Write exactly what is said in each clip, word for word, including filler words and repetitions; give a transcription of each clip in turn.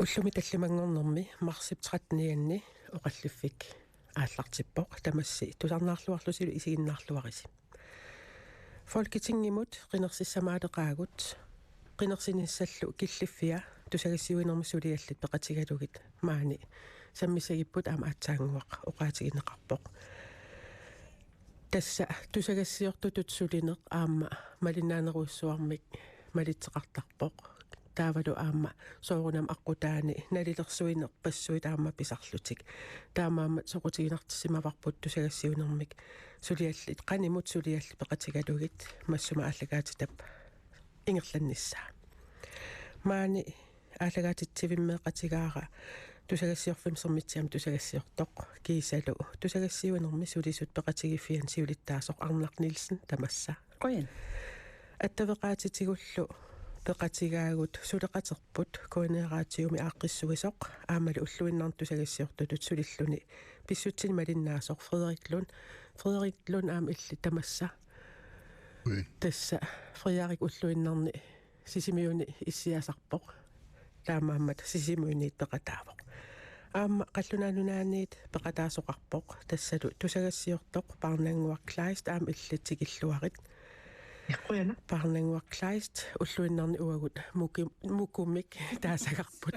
Ullumi tallimanngornermi marsip trettenianni oqalliffik aallartippoq, tamassi tusarnaarluarlusilu isiginnaarluarisi. Folketingimut qinersissamaaleqaagut, qinersinissallu killiffia tusagassiuinermi suliallit peqatigalugit maani sammissagipput aamma aatsaannguaq oqaatigineqarpoq. Tassa tusagassiortutut sulineq aamma malinnaanerujussuarmik malitseqartarpoq. Taavalu aamma soorunami aqqutaani nalilersuinerpassuit aamma pisarlutik. Taamaammat soqutiginartissimavarput tusagassiuinermik suliallit, qanimut suliallit peqatigalugit massuma aallakaatitap ingerlannissaa. Maani aallakaatitsivimmeeqatigaara tusagassiorfimmut Sermitsiamut tusagassiortoq kiisalu tusagassiuinermi sulisut peqatigiiffianni siulittaasoq Arnaq Nielsen, tamassa. Qujan. Attaveqaatitigullu peqatigaagut suleqaterput K N R-raatiumi aaqqissuisoq aammalu ulluinnarni tusagassiortutut sulilluni pissutsini malinnaasoq Frederik Lund. Frederik Lund aamma illit, tamassa. Ui. Tassa Frederik ulluinnarni Sisimiuni issiasarpoq. Taamaammat Sisimiuniit peqataavoq. Aamma Qallunaat Nunaanniit peqataasoqarpoq. Tassalu tusagassiortoq Parnannguaq Kleist, aamma illit tikilluarit. Qujanaq. Parnannguaq Kleist ulluinnarni uagut Muki-, Mukumik taasagarput.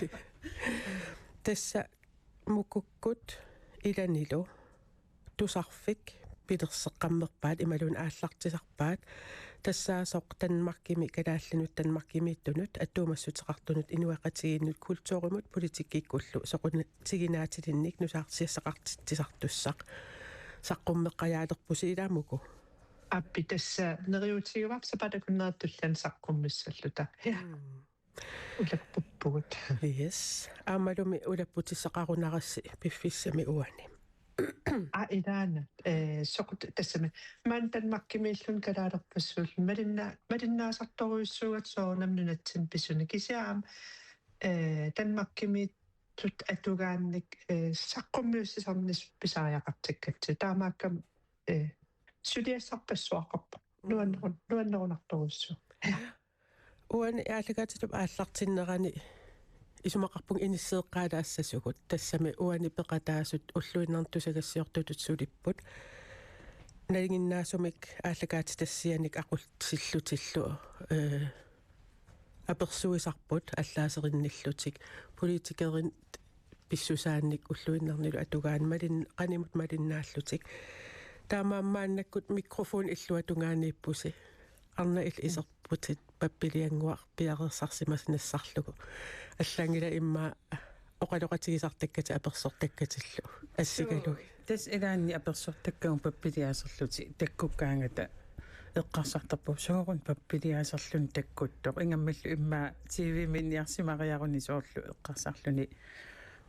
Tassa Mukukkut ilanilu tusarfik pilerseqqammerpaat imaluunniit aallartisarpaat. Tassaasoq Danmarkimi, kalaallinut Danmarkimiittunut, attuumassuteqartunut, inuiaqatigiinnut, kulturimut politikkikkullu soqutiginaatillinnik nusaarsiassaqartitsisartussaq saqqummeqqajaalerpusi, ilaa Muku? Aappi, tassa neriuutigaarput sapaatip akunnera tulliani saqqummissalluta. Ja. Mm. Ulappuppugut. Yes. Aammalumi ulapputissaqarunarassi piffissami uani. Aa, ilaana. Eh, soqut-, tassami. Maani Danmarkimiilluni kalaalerpassuulluni. Malinna-, malinnaasartorujussuugatta soorunami nunatsinni pisuni. Kisianni aamma, eh, Danmarkimiittut atugaannik, eh, saqqummiussisarnissaq pisariaqartikkatsi. Taamaakkami, eh, suliassarpassuaqarpoq. Nuanneru-, nuannerunartorujussuuvoq. Uani aallakaatitap aallartinnerani isumaqarpunga inisseeqqaalaassasugut. Tassami uani peqataasut ulluinnarni tusagassiortutut sulipput. Nalinginnaasumik aallakaatitassianik aqullutillu, eh, apersuisarput allaaserinnillutik. Politikerinit pissusaannik ulluinnarnilu atugaannik malin-, qanimut malinnaallutik. Taamaammat maannakkut mikrofoni illuatungaaniippusi. Arnaq, illit iserputit pappiliannguaq piareersarsimasi nassarlugu. Allaanngilaq immaqa oqaloqatigisartakkatit apersortakkatillu assigalugit. Suu, tassa ilaanni apersortakkagut pappiliaaserlutik takkukkaangata eqqarsartarpugut sooruna pappiliaaserluni takkuttoq. Ingammillu immaqa T V-minniarsimariaruni soorlu eqqarsarluni.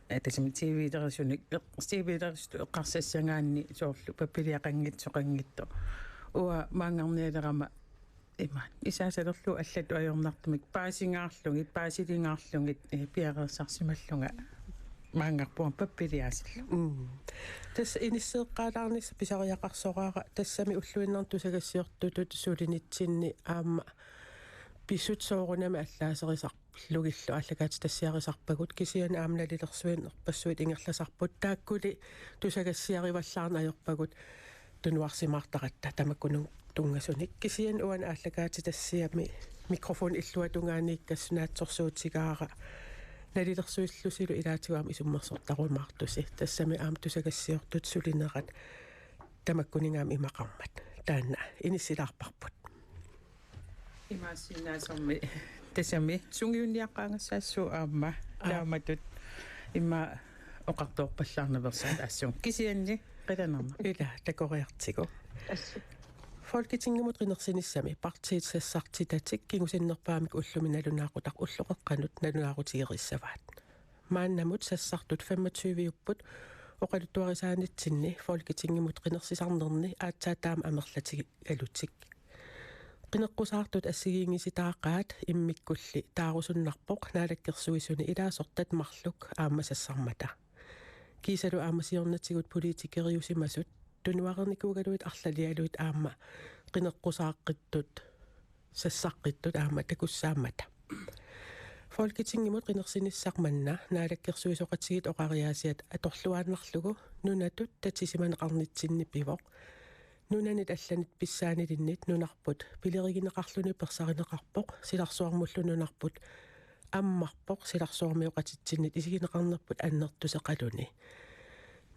Eh, tassami T V-lerisunik, eq-, T V-lerisutut eqqarsassagaanni soorlu pappiliaqanngitsoqanngitsoq. Uanga maanngarnialerama ima isaasalerlugu allatut ajornartumik paasingaarlugit, paasilingaarlugit, eh, piareersarsimallunga maanngarpunga pappiliaaserlunga. Mm. Tassa inisseeqqaalaarnissaq pisariaqarsoraara, tassami ulluinnarni tusagassiortutut sulinitsinni aamma pissutsit soorunami allaaserisarlugillu aallakaatitassiarisarpagut, kisianni aamma nalilersuinerpassuit ingerlasarput, taakkuli tusagassiarivallaarneq ajorpagut tunuarsimaartaratta tamakkununnga tunngasunik. Kisianni uani aallakaatitassiami mikrofoni illuatungaaniikkassuk naatsorsuutigaara nalilersuillusilu ilaatigut aamma isummersortarumaartusi. Tassami aamma tusagassiortutut sulinerat tamakkuninnga aamma imaqarmat. Taanna inissilaarparput. Imaassinnaasummi tassami sungiunniaqqaagassaassooq aamma. Aa. Taamatut immaqa oqartoorpallaarnaveersaat assut. Kisianni qilanarna. Ila, takoriartigu. Assut. Folketingimut qinersinissami partiit sassartitatik kingusinnerpaamik ullumi nalunaaqutaq ulloqeqqanut nalunaaqutigeriissavaat. Maannamut sassartut femogtyve-upput oqaluttuarisaanitsinni Folketingimut qinersisarnerni aatsaat taama amerlatigalutik. Qineqqusaartut assigiinngisitaaqaat immikkulli taarusunnarpoq naalakkersuisuni ilaasortat marluk aamma sassarmata. Kiisalu aamma siornatigut politikeriusimasut tunuareernikuugalugit arlalialuit aamma qineqqusaaqqitsut sassaqqittut aamma takussaammata. Folketingimut qinersinissaq manna naalakkersuisooqatigiit oqariaasiat atorluaannarlugu nunatut tatisimaneqarnitsinni pivoq. Nunanit allanit pissaanilinnit nunarput pilerigineqarluni persarineqarpoq, silarsuarmullu nunarput ammarpoq silarsuarmioqatitsinnit isigineqarnerput annertuseqaluni.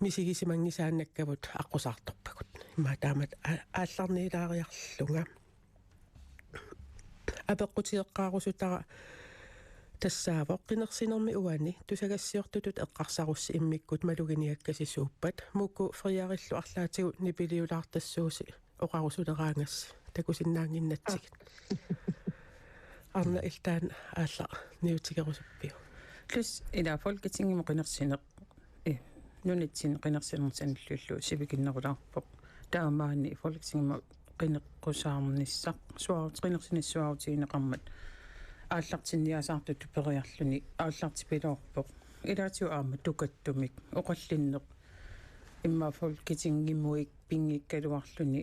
Misigisimanngisaannakkavut aqqusaartorpagut. Immaqa taamatut a-, aallarniilaariarlunga. Apeqqutigeqqaarusutara tassaavoq: Qinersinermi uani tusagassiortutut eqqarsarussi immikkut maluginiakkasi suuppat? Muku Frederikillu arlaatigut nipiliulaartassuusi oqarusuleraangassi, takusinnaannginnatsigit. Arnaq, illit taanna aallarniutigerusuppiuk? Tassa ila Folketingimut qinersineq, eh, nunatsinni qinersinermi sanilliullugu sivikinnerulaarpoq. Taamaanni Folketingimut qineqqusaarnissaq suaarut-, qinersinissaarutigineqarmat aallartinniasaartutut periarluni aallartipiloorpoq. Ilaatigut aamma tukattumik oqallinneq immaqa Folketingimuit pinngikkaluarluni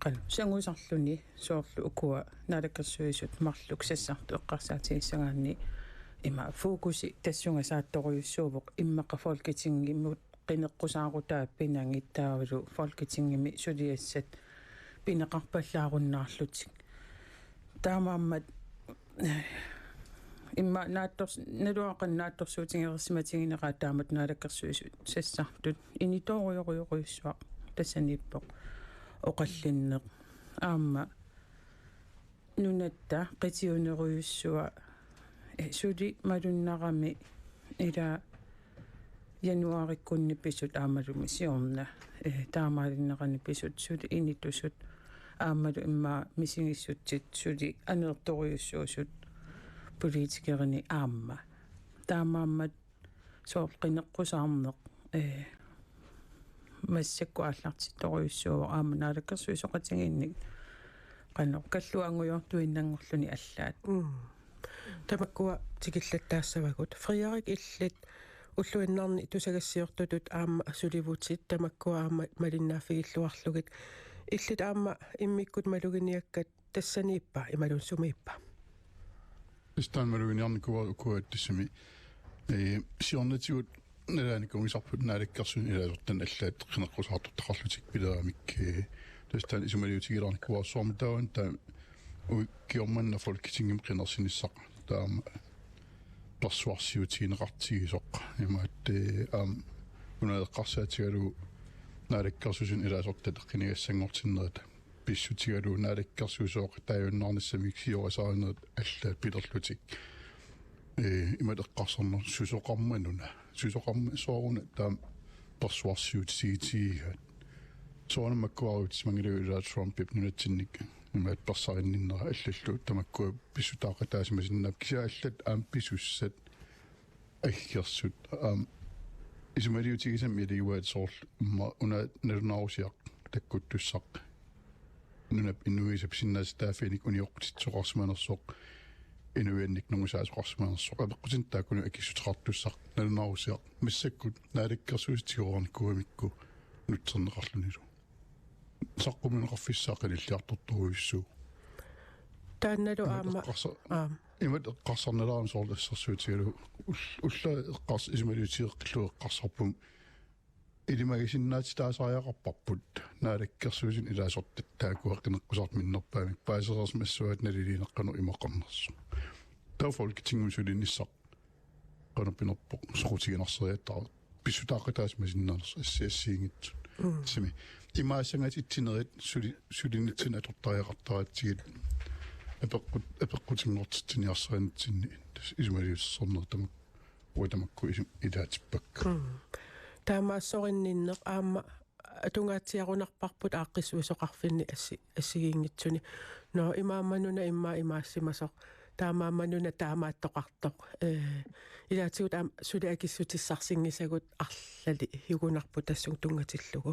qanoq sangusarluni, soorlu ukua Naalakkersuisut marluk sassartut eqqarsaatigissagaanni ima fokusi tassunga saattorujussuuvoq, immaqa Folketingimut qineqqusaarutai pinagit taavalu Folketingimi suliassat pineqarpallaarunnaarlutik. Taamaammat immaqa naattors-, naluara qanoq naatsorsuutigereersimatigineqaat taamatut Naalakkersuisut sassartut initoorujorujorujussuaq tassaniippoq oqallinneq. Aamma nunatta qitiunerujussuaq, eh, suli malunnarami ila januaarikkunni pisut aammalumi siorna, eh, taamaalinnerani pisut suli initusut aammalu immaqa misigissutsit suli aneertorujussuusut politikerini aamma. Taamaammat soorlu qineqqusaarneq, eh, massakkut aallartittorujussuuvoq aamma naalakkersuisooqatigiinnik qanoq kalluangujoortuinnanngorluni allaat. Mm. Tamakkua tikillattaassavagut. Frederik, illit ulluinnarni tusagassiortutut aamma sulivutit, tamakkua aamma malinnaaffigilluarlugit. Illit aamma immikkut maluginiakkat tassaniippa imaluunniit sumiippa? Tassa taanna maluginiarnikuuara ukua tassami, eh, siornatigut nalaanikuunngisarput naalakkersuisuni ilaasortanit allaat qineqqusaartortaqarlutik pileramik, eh, tassa taanna isumaliutigilaarnikuuara, soormi taava taanna ukiormanna Folketingimi qinersinissaq taama persuarsiutigineqartigisoq. Imaattoq, eh, aamma una eqqarsaatigalugu naalakkersuisuni ilaasortat eqqinigassanngortinnerata pissutigalugu naalakkersuisooqataajunnaarnissamik siorasaarinerit allaat pilerlutik. Eh, imatut eqqarsarneq: susoqarmat una? Susoqarmat sooruna taama persuarsiutigitigigaat? Soorunami makkuaruutsimanngilaq ilaa Trumpip nunatsinnik imaattoq persarinninnera allallu, tamakkua pissutaaqataasimasinnaappat, kisianni allat aamma pisussat aggersut. Aamma isumaliutigisami ilagivaat soorlu immaqa una nalunaarusiaq takkuttussaq nunap inuisa pisinnaatitaaffiinik unioqqutitsisoqarsimanersoq, inuiannik nungusaasoqarsimanersoq, apeqqutinik taakkununnga akissuteqartussaq nalunaarusiaq massakkut naalakkersuisut tigooraarnikuugamikku nutserneqarlunilu. Saqqummiunneqarfissaaq qanilliartortorujussuuvoq. Taannalu imatut aamma eqqarsa-, aam. Imatut eqqarsarnalaarami soorlu assersuutigalugu ull-, ullaaq eqqars-, isumaliutigeqqillugu eqqarsarpunga: ilimagisinnaatitaasariaqarparput naalakkersuisuni ilaasortat taakkua qineqqusaartut minnerpaamik paasereersimassuaat naliliineq qanoq imaqarnersoq. Taava Folketingimi sulinissaq qanoq pinerpoq, soqutiginarsereertarpoq pissutaaqataasimasinnaanissaq assi-, assigiinngitsut. Mm. Sumi imaassangatsitsinerit suli-, sulinitsinni atortariaqartaratsigit apeqqut-, apeqqutinngortitsiniarsarinitsinni tassa isumaliutissornerit tamakku, uanga tamakku isum ilaatippakka. Mm. Taamaassorinninneq aamma atungaatsiarunarparput aaqqissuisoqarfinni assi-, assigiinngitsuni. Nå, imaammanuna immaqa imaassimasoq. Taamaammanuna taamaattoqartoq. Eh, ilaatigut aamma suli akissutissarsinngisagut arlaliugunarpoq tassunga tunngatillugu.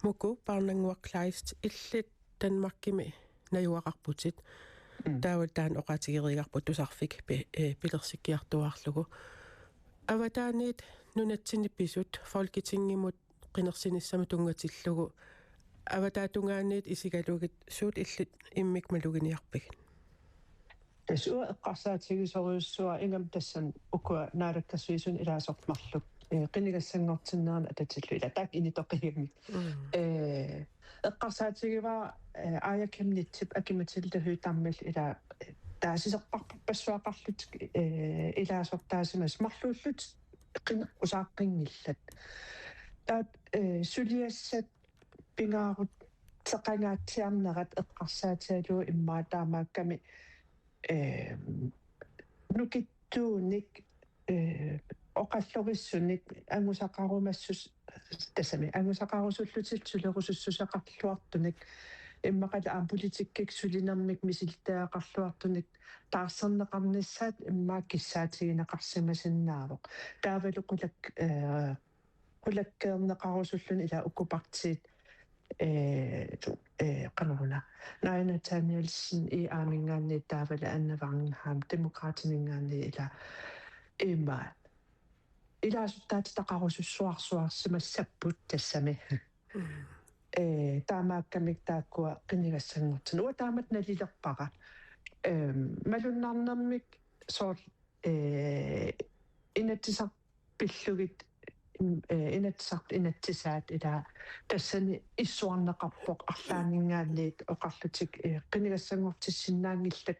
Muku Paarnannguaq Kleist, illit Danmarkimi najugaqarputit. Mm. Taavalu taanna oqaatigereerparput tusarfik pi-, eh, pilersikkiartuaarlugu. Avataaniit nunatsinni pisut Folketingimut qinersinissamut tunngatillugu, avataatungaaniit isigalugit suut illit immikkut maluginiarpigit? Tassa uanga eqqarsaatigisorujussuara ingammik tassani ukua naalakkersuisuni ilaasortat marluk, eh, qinigassanngortinneranni atatillu ila taakku initoqigami. Mm. Eh, eqqarsaatigivara, eh, Aaja Chemnitzip Aki-Matilda Høegh-Damillu ila, eh, taava sisorparpassuaqarlutik, eh, ilaasortaasimasut marluullutik qin-, usaaqqinngillat. Taava, eh, suliassat pingaaruteqangaatsiarnerat eqqarsaatigalugu immaqa taamaakkami, eh, nukittuunik, eh, oqallorissunik angusaqarumassus-, tassami angusaqarusullutillu sulerusussuseqarluartunik immaqalu aamma politikkikkut sulinermik misilittagaqarluartunik taarserneqarnissaat immaqa kissaatigineqarsimasinnaavoq. Taavalu qulak-, eh, qulakkeerneqarusulluni ila uku partiit, eh, eh, qanoruna. Naaja Nathanielsen IA-minngaanniit taavalu Anne Wangenheim Demokraatiminngaanniit ila immaqa ilaasortaatitaqarusussuarsuarsimassapput tassami. Mm. Eh, taamaakkamik taakkua qinigassanngortinnagit. Uanga taamatut nalilerpara. Ehm, malunnarnermik soorlu, eh, Inatsisartut pillugit, im-, eh, Inatsisartut inatsisaat ila tassani issuarneqarpoq arlaanninngaanniit oqarlutik, eh, qinigassanngortissinnaanngillat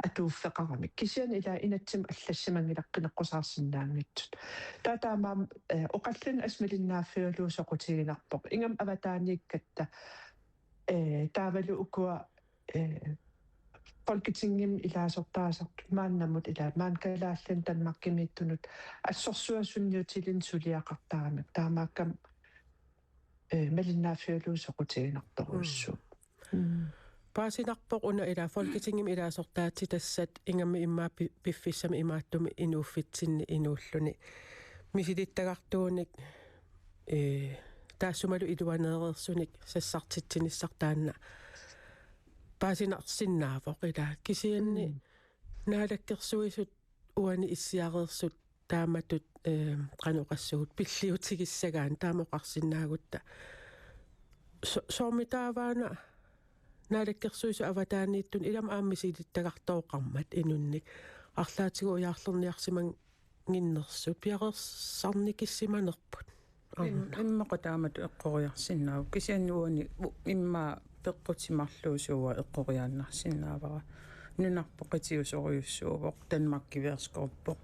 atuuffeqaramik. Kisianni ila inatsimmi allassimanngilaq qineqqusaarsinnaanngitsut. Taava taamaammat, eh, oqallinneq assut malinnaaffigalugu soqutiginarpoq. Ingammik avataaniikkatta, eh, taavalu ukua, eh, Folketingimi ilaasortaasartut maannamut ila maani Kalaallit Nunaat Danmarkimiittunut assorsuaq sunniutilinnut suliaqartaramik. Taamaakkami, eh, malinnaaffigalugu soqutiginartorujussuuvoq. Mm. Mm. Paasinarpoq una ila Folketingimi ilaasortaatitassat ingammik immaqa pi-, piffissami imaattumik inuuffitsinni inuulluni. Misilittagartuunik, eh, taassumalu iluaneereersunik sassartitsinissaq taanna paasinarsinnaavoq ila. Kisianni Mm. naalakkersuisut uani issiareersut taamatut, eh, qanoq oqassuunga pilliutigissagaanni taama oqarsinnaagutta. So-, soormitaava una naalakkersuisut avataaniittut ilami aamma misilittagartooqarmat inunnik. Arlaatigut ujaarlerniarsiman- ginnersut piareersarnikissimanerput. Im-, aamma. Immaqa taamatut eqqoriarsinnaavoq. Kisianni uani u-, immaqa peqqutit marluusut uanga eqqoriaannarsinnaavara. Nunarput qitiusorujussuuvoq, Danmarki verdensgruppoq.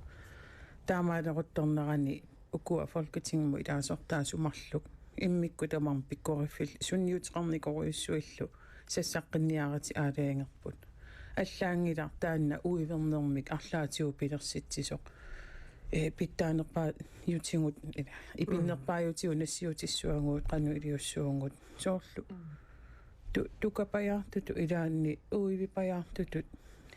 Taamaaleruttornerani ukua Folketingimut ilaasortaasut marluk. Immikkut tamarmik pikkoriffillit sunniuteqarnikorujussuillu. Sassaqqinniaratik aalajangerput. Allaanngilaq taanna uivernermik arlaatigut pilersitsisoq. Eh, pitsaanerpaajutigut, ila, ipinnerpaajutigut nassiutissuagut, qanoq iliussuugut. Soorlu. Mm. Tu-, tukapajaartutut ilaanni uivipajaartutut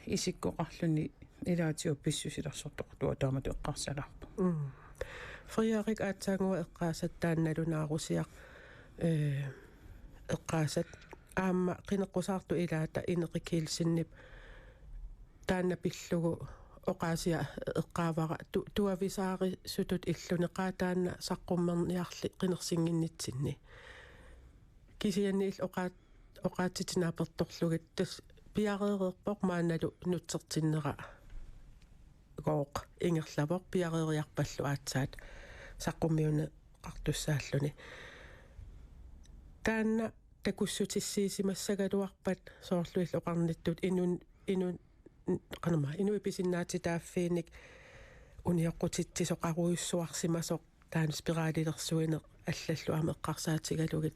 isikkoqarluni ilaatigut pissusilersortoqartoq taamatut eqqarsalaarpoq. Mm. Frederik aatsaannguaq eqqaasat taanna nalunaarusiaq, eh, eqqaasat aamma qineqqusaartut ilaata Ineqi Kielsenip taanna pillugu oqaasia eqqaavara tu-, tuavisaarisutut illuni qaa taanna saqqummerniarli qinersinnginnitsinni. Kisianni illit oqaat-, oqaatsitik naapertorlugit tassa piareereerpoq maannalu nutsertinneragooq ingerlavoq piareeriarpallu aatsaat saqqummiunneqartussaalluni. Taanna takussutissiisimassagaluarpat soorlu illit oqarnittut inun-, inun-, qanormaa, inuit pisinnaatitaaffiinik unioqqutitsisoqarujussuarsimasoq taanna spiralilersuineq allallu aamma eqqarsaatigalugit.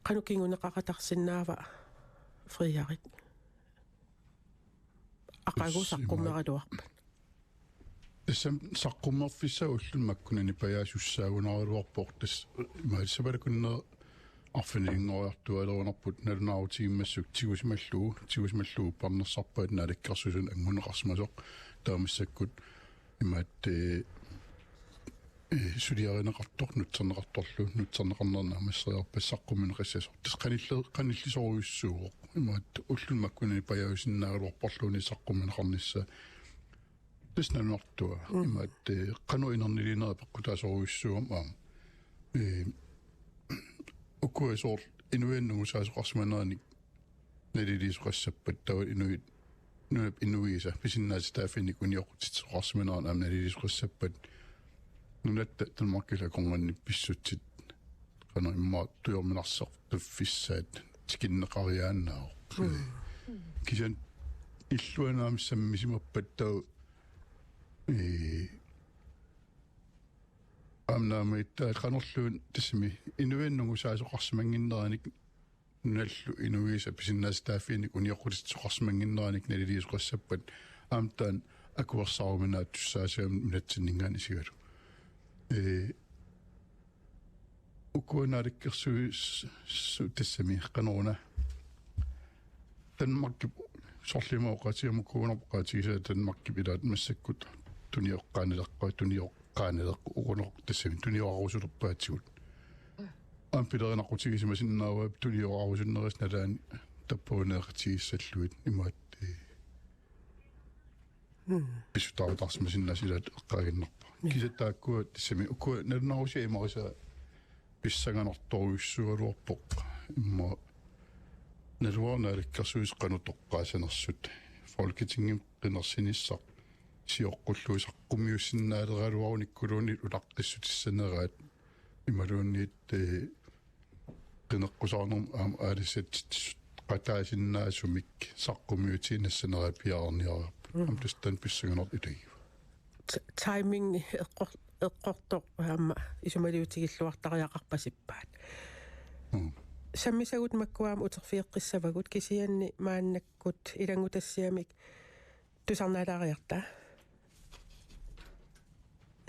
Qanoq kinguneqaqatarsinnaava Frederik? Aqagu Tassa ima- saqqummeraluarpat. Tassami saqqummerfissaq ulluni makkunani pajaasussaagaluarpoq tassa. Ima sapalakunneq arfinilinngoriartuaalerunarput nalunaarutigiummassuk tigusimallugu, tigusimallugu uppernarsarpaat naalakkersuisuni anguneqarsimasoq taava massakkut imaattoq, eh, eh, suliarineqartoq, nutserneqartorlu, nutserneqarnera naammasseriarpat saqqummiunneqassasoq. Tassa qanilli-, qanillisorujussuuvoq. Imaattoq ulluni makkunani pajaasinnaagaluarparluunniit saqqummiunneqarnissaa. Tassa nalunartua. Mm. Imaattoq, eh, qanoq inerniliinera peqqutaasorujussuugami aamma. Eh, ukua soorlu inuiannut nungusaasoqarsimaneranik naliliisoqassappat taava inuit nunap inuisa pisinnaatitaaffiinik unioqqutitsisoqarsimanerani aamma nalilersugassappat nunatta Danmarkillu akornanni pissutsit qanoq immaqa tujorminarsortuffissaat tikinneqariaannaavoq. Kisianni illuanaamik sammisimappat taava, ee, aamma naammagittaat qanorluunniit tassami inuiannut nungusaasoqarsimannginneranik nunallu inuisa pisinnaatitaaffiinik unioqqutitsisoqarsimanginneranik nalilersugassappat aamma taanna akuersaaruminaattussaassagamik nunatsinninngaanniit isigalugu. Ee, ukua naalakkersuisut tassami qanoruna Danmarkip sorliuma oqaatigalugu kuunerpoq oqaatigisaa Danmarkip ilaat massakkut tunioqqaanaleqqua tunioqqaanaleqqua uunaq tassami tuniorarusulerpaatigut. Aamma pilerinaqqutigisimasinnaavaa tuniorarusunnerisa nalaani tapparuneeqatigissallugit imaattoq, ee, pissutaarutaarsimasinnaasut ilaat eqqaaginnarpara. Kisianni taakkua tassami ukua nalunaarusiaq imarisaa pissanganartorujussuugaluarpoq immaqa naluara naalakkersuisut qanoq toqqaassanersut. Folketingimi qinersinissaq sioqqullugu saqqummiussinnaaleraluarunikkuluunniit ulaqqissutissaneraat imaluunniit, ee, qineqqusaarnermut aamma aalisatsit qataasinnaasumik saqqummiutiinnassanerat piaarniarput. Aamma tassa taanna pissanganartoq ilagivaat. T-, timing eqqor-, eqqortoq aamma isumaliutigilluartariaqarpasippaat. Sammisagut makkua aamma uterfigeqqissavagut kisianni maannakkut ilanngutassiamik tusarnaalaariarta.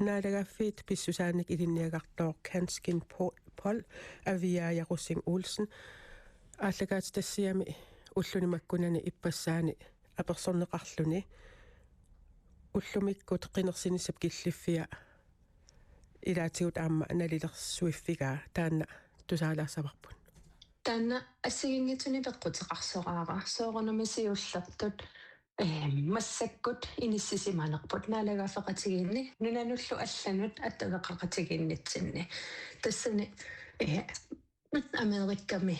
Naalagaaffiit pissusaannik ilinniagartooq Hanskin Po-, Poll Aviaja Rosing Olsen aallakaatitassiami ulluni makkunani ippassaani apersorneqarluni ullumikkut qinersinissap killiffia ilaatigut aamma nalilersuiffigaa taanna tusaalaassavarput. Taanna assigiinngitsunik peqquteqarsoraara soorunami siullertut, ee, massakkut inissisimanerput naalagaaffeqatigiinni nunanullu allanut attaveqaqatigiinnitsinni. Tassani, ee, Amerikami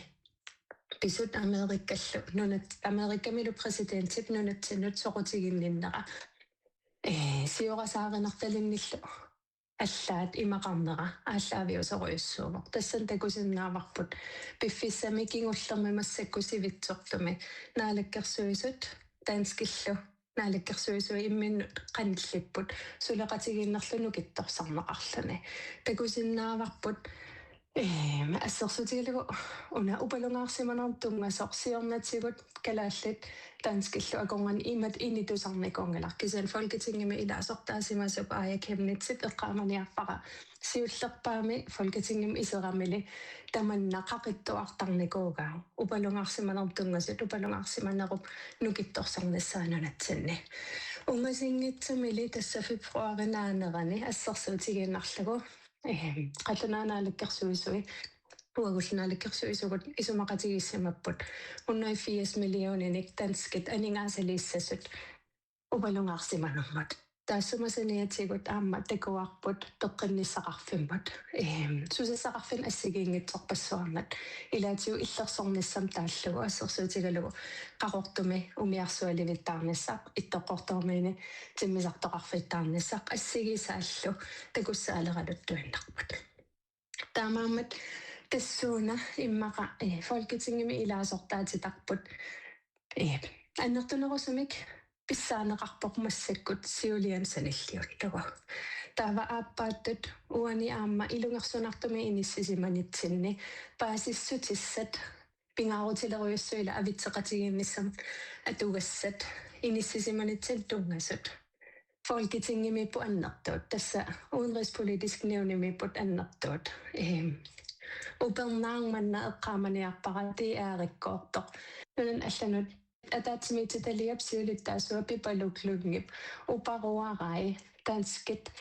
pisut Amerikallu nunat-, Amerikamilu præsidentip nunatsinnut soqutiginninnera, ee, siorasaarinartalinnillu allaat imaqarnera aallaaviusorujussuuvoq. Tassani takusinnaavarput piffissami kingullermi massakkut sivitsortumi naalakkersuisut danskillu naalakkersuisui imminnut qanillipput suleqatigiinnerlu nukittorsarneqarluni. Takusinnaavarput, ee, assersuutigalugu una upalungaarsimanermut tunngasoq siornatigut kalaallit danskillu akornanni imatut initusarnikuunngilaq. Kisianni Folketingimi ilaasortaasimasup Aaja Chemnitzip eqqaamaniarpara siullerpaami Folketingimi iseramili tamanna qaqittuartarnikuugaa. Upalungaarsimanermut tunngasut upalungaarsimanerup nukittorsarnissaa nunatsinni. Ungasinngitsumili tassa februaarip naanerani assersuutigiinnarlugu, ee, Qallunaat Naalakkersuisui uagullu naalakkersuisugut isumaqatigiissimapput hundrede firs millioninik danskit aningaasaliissasut upalungaarsimanermut. Taassuma saniatigut aamma takuarput peqqinnissaqarfimmut, ee, susassaqarfinnik assigiinngitsorpassuarnut. Ilaatigut illersornissamut taallugu assersuutigalugu Qaqortumi umiarsualivittaarnissaq, Ittoqqortoormiini timmisartoqarfittaarnissaq assigisaallu takussaaleraluttuinnarput. Taamaammat tassuuna immaqa, ee, Folketingimi ilaasortaatitarput, ee, annertunerusumik pissaaneqarpoq massakkut siuliani sanilliullugu. Taava aappaattut uani aamma ilungersunartumik inissisimanitsinni paasissutissat pingaarutilerujussuit ila avitseqatigiinnissamut atugassat inissisimanitsinni tunngasut Folketingimiipput annertuut, tassa Udenrigspolitisk Nævnimiipput annertuut. Ehm, upernaaq manna eqqaamaniarpara D R-ikkoortoq. Nunanut allanut ataatsimiititaliap siulittaasua Pipaluk Lyngep uparuarai danskit,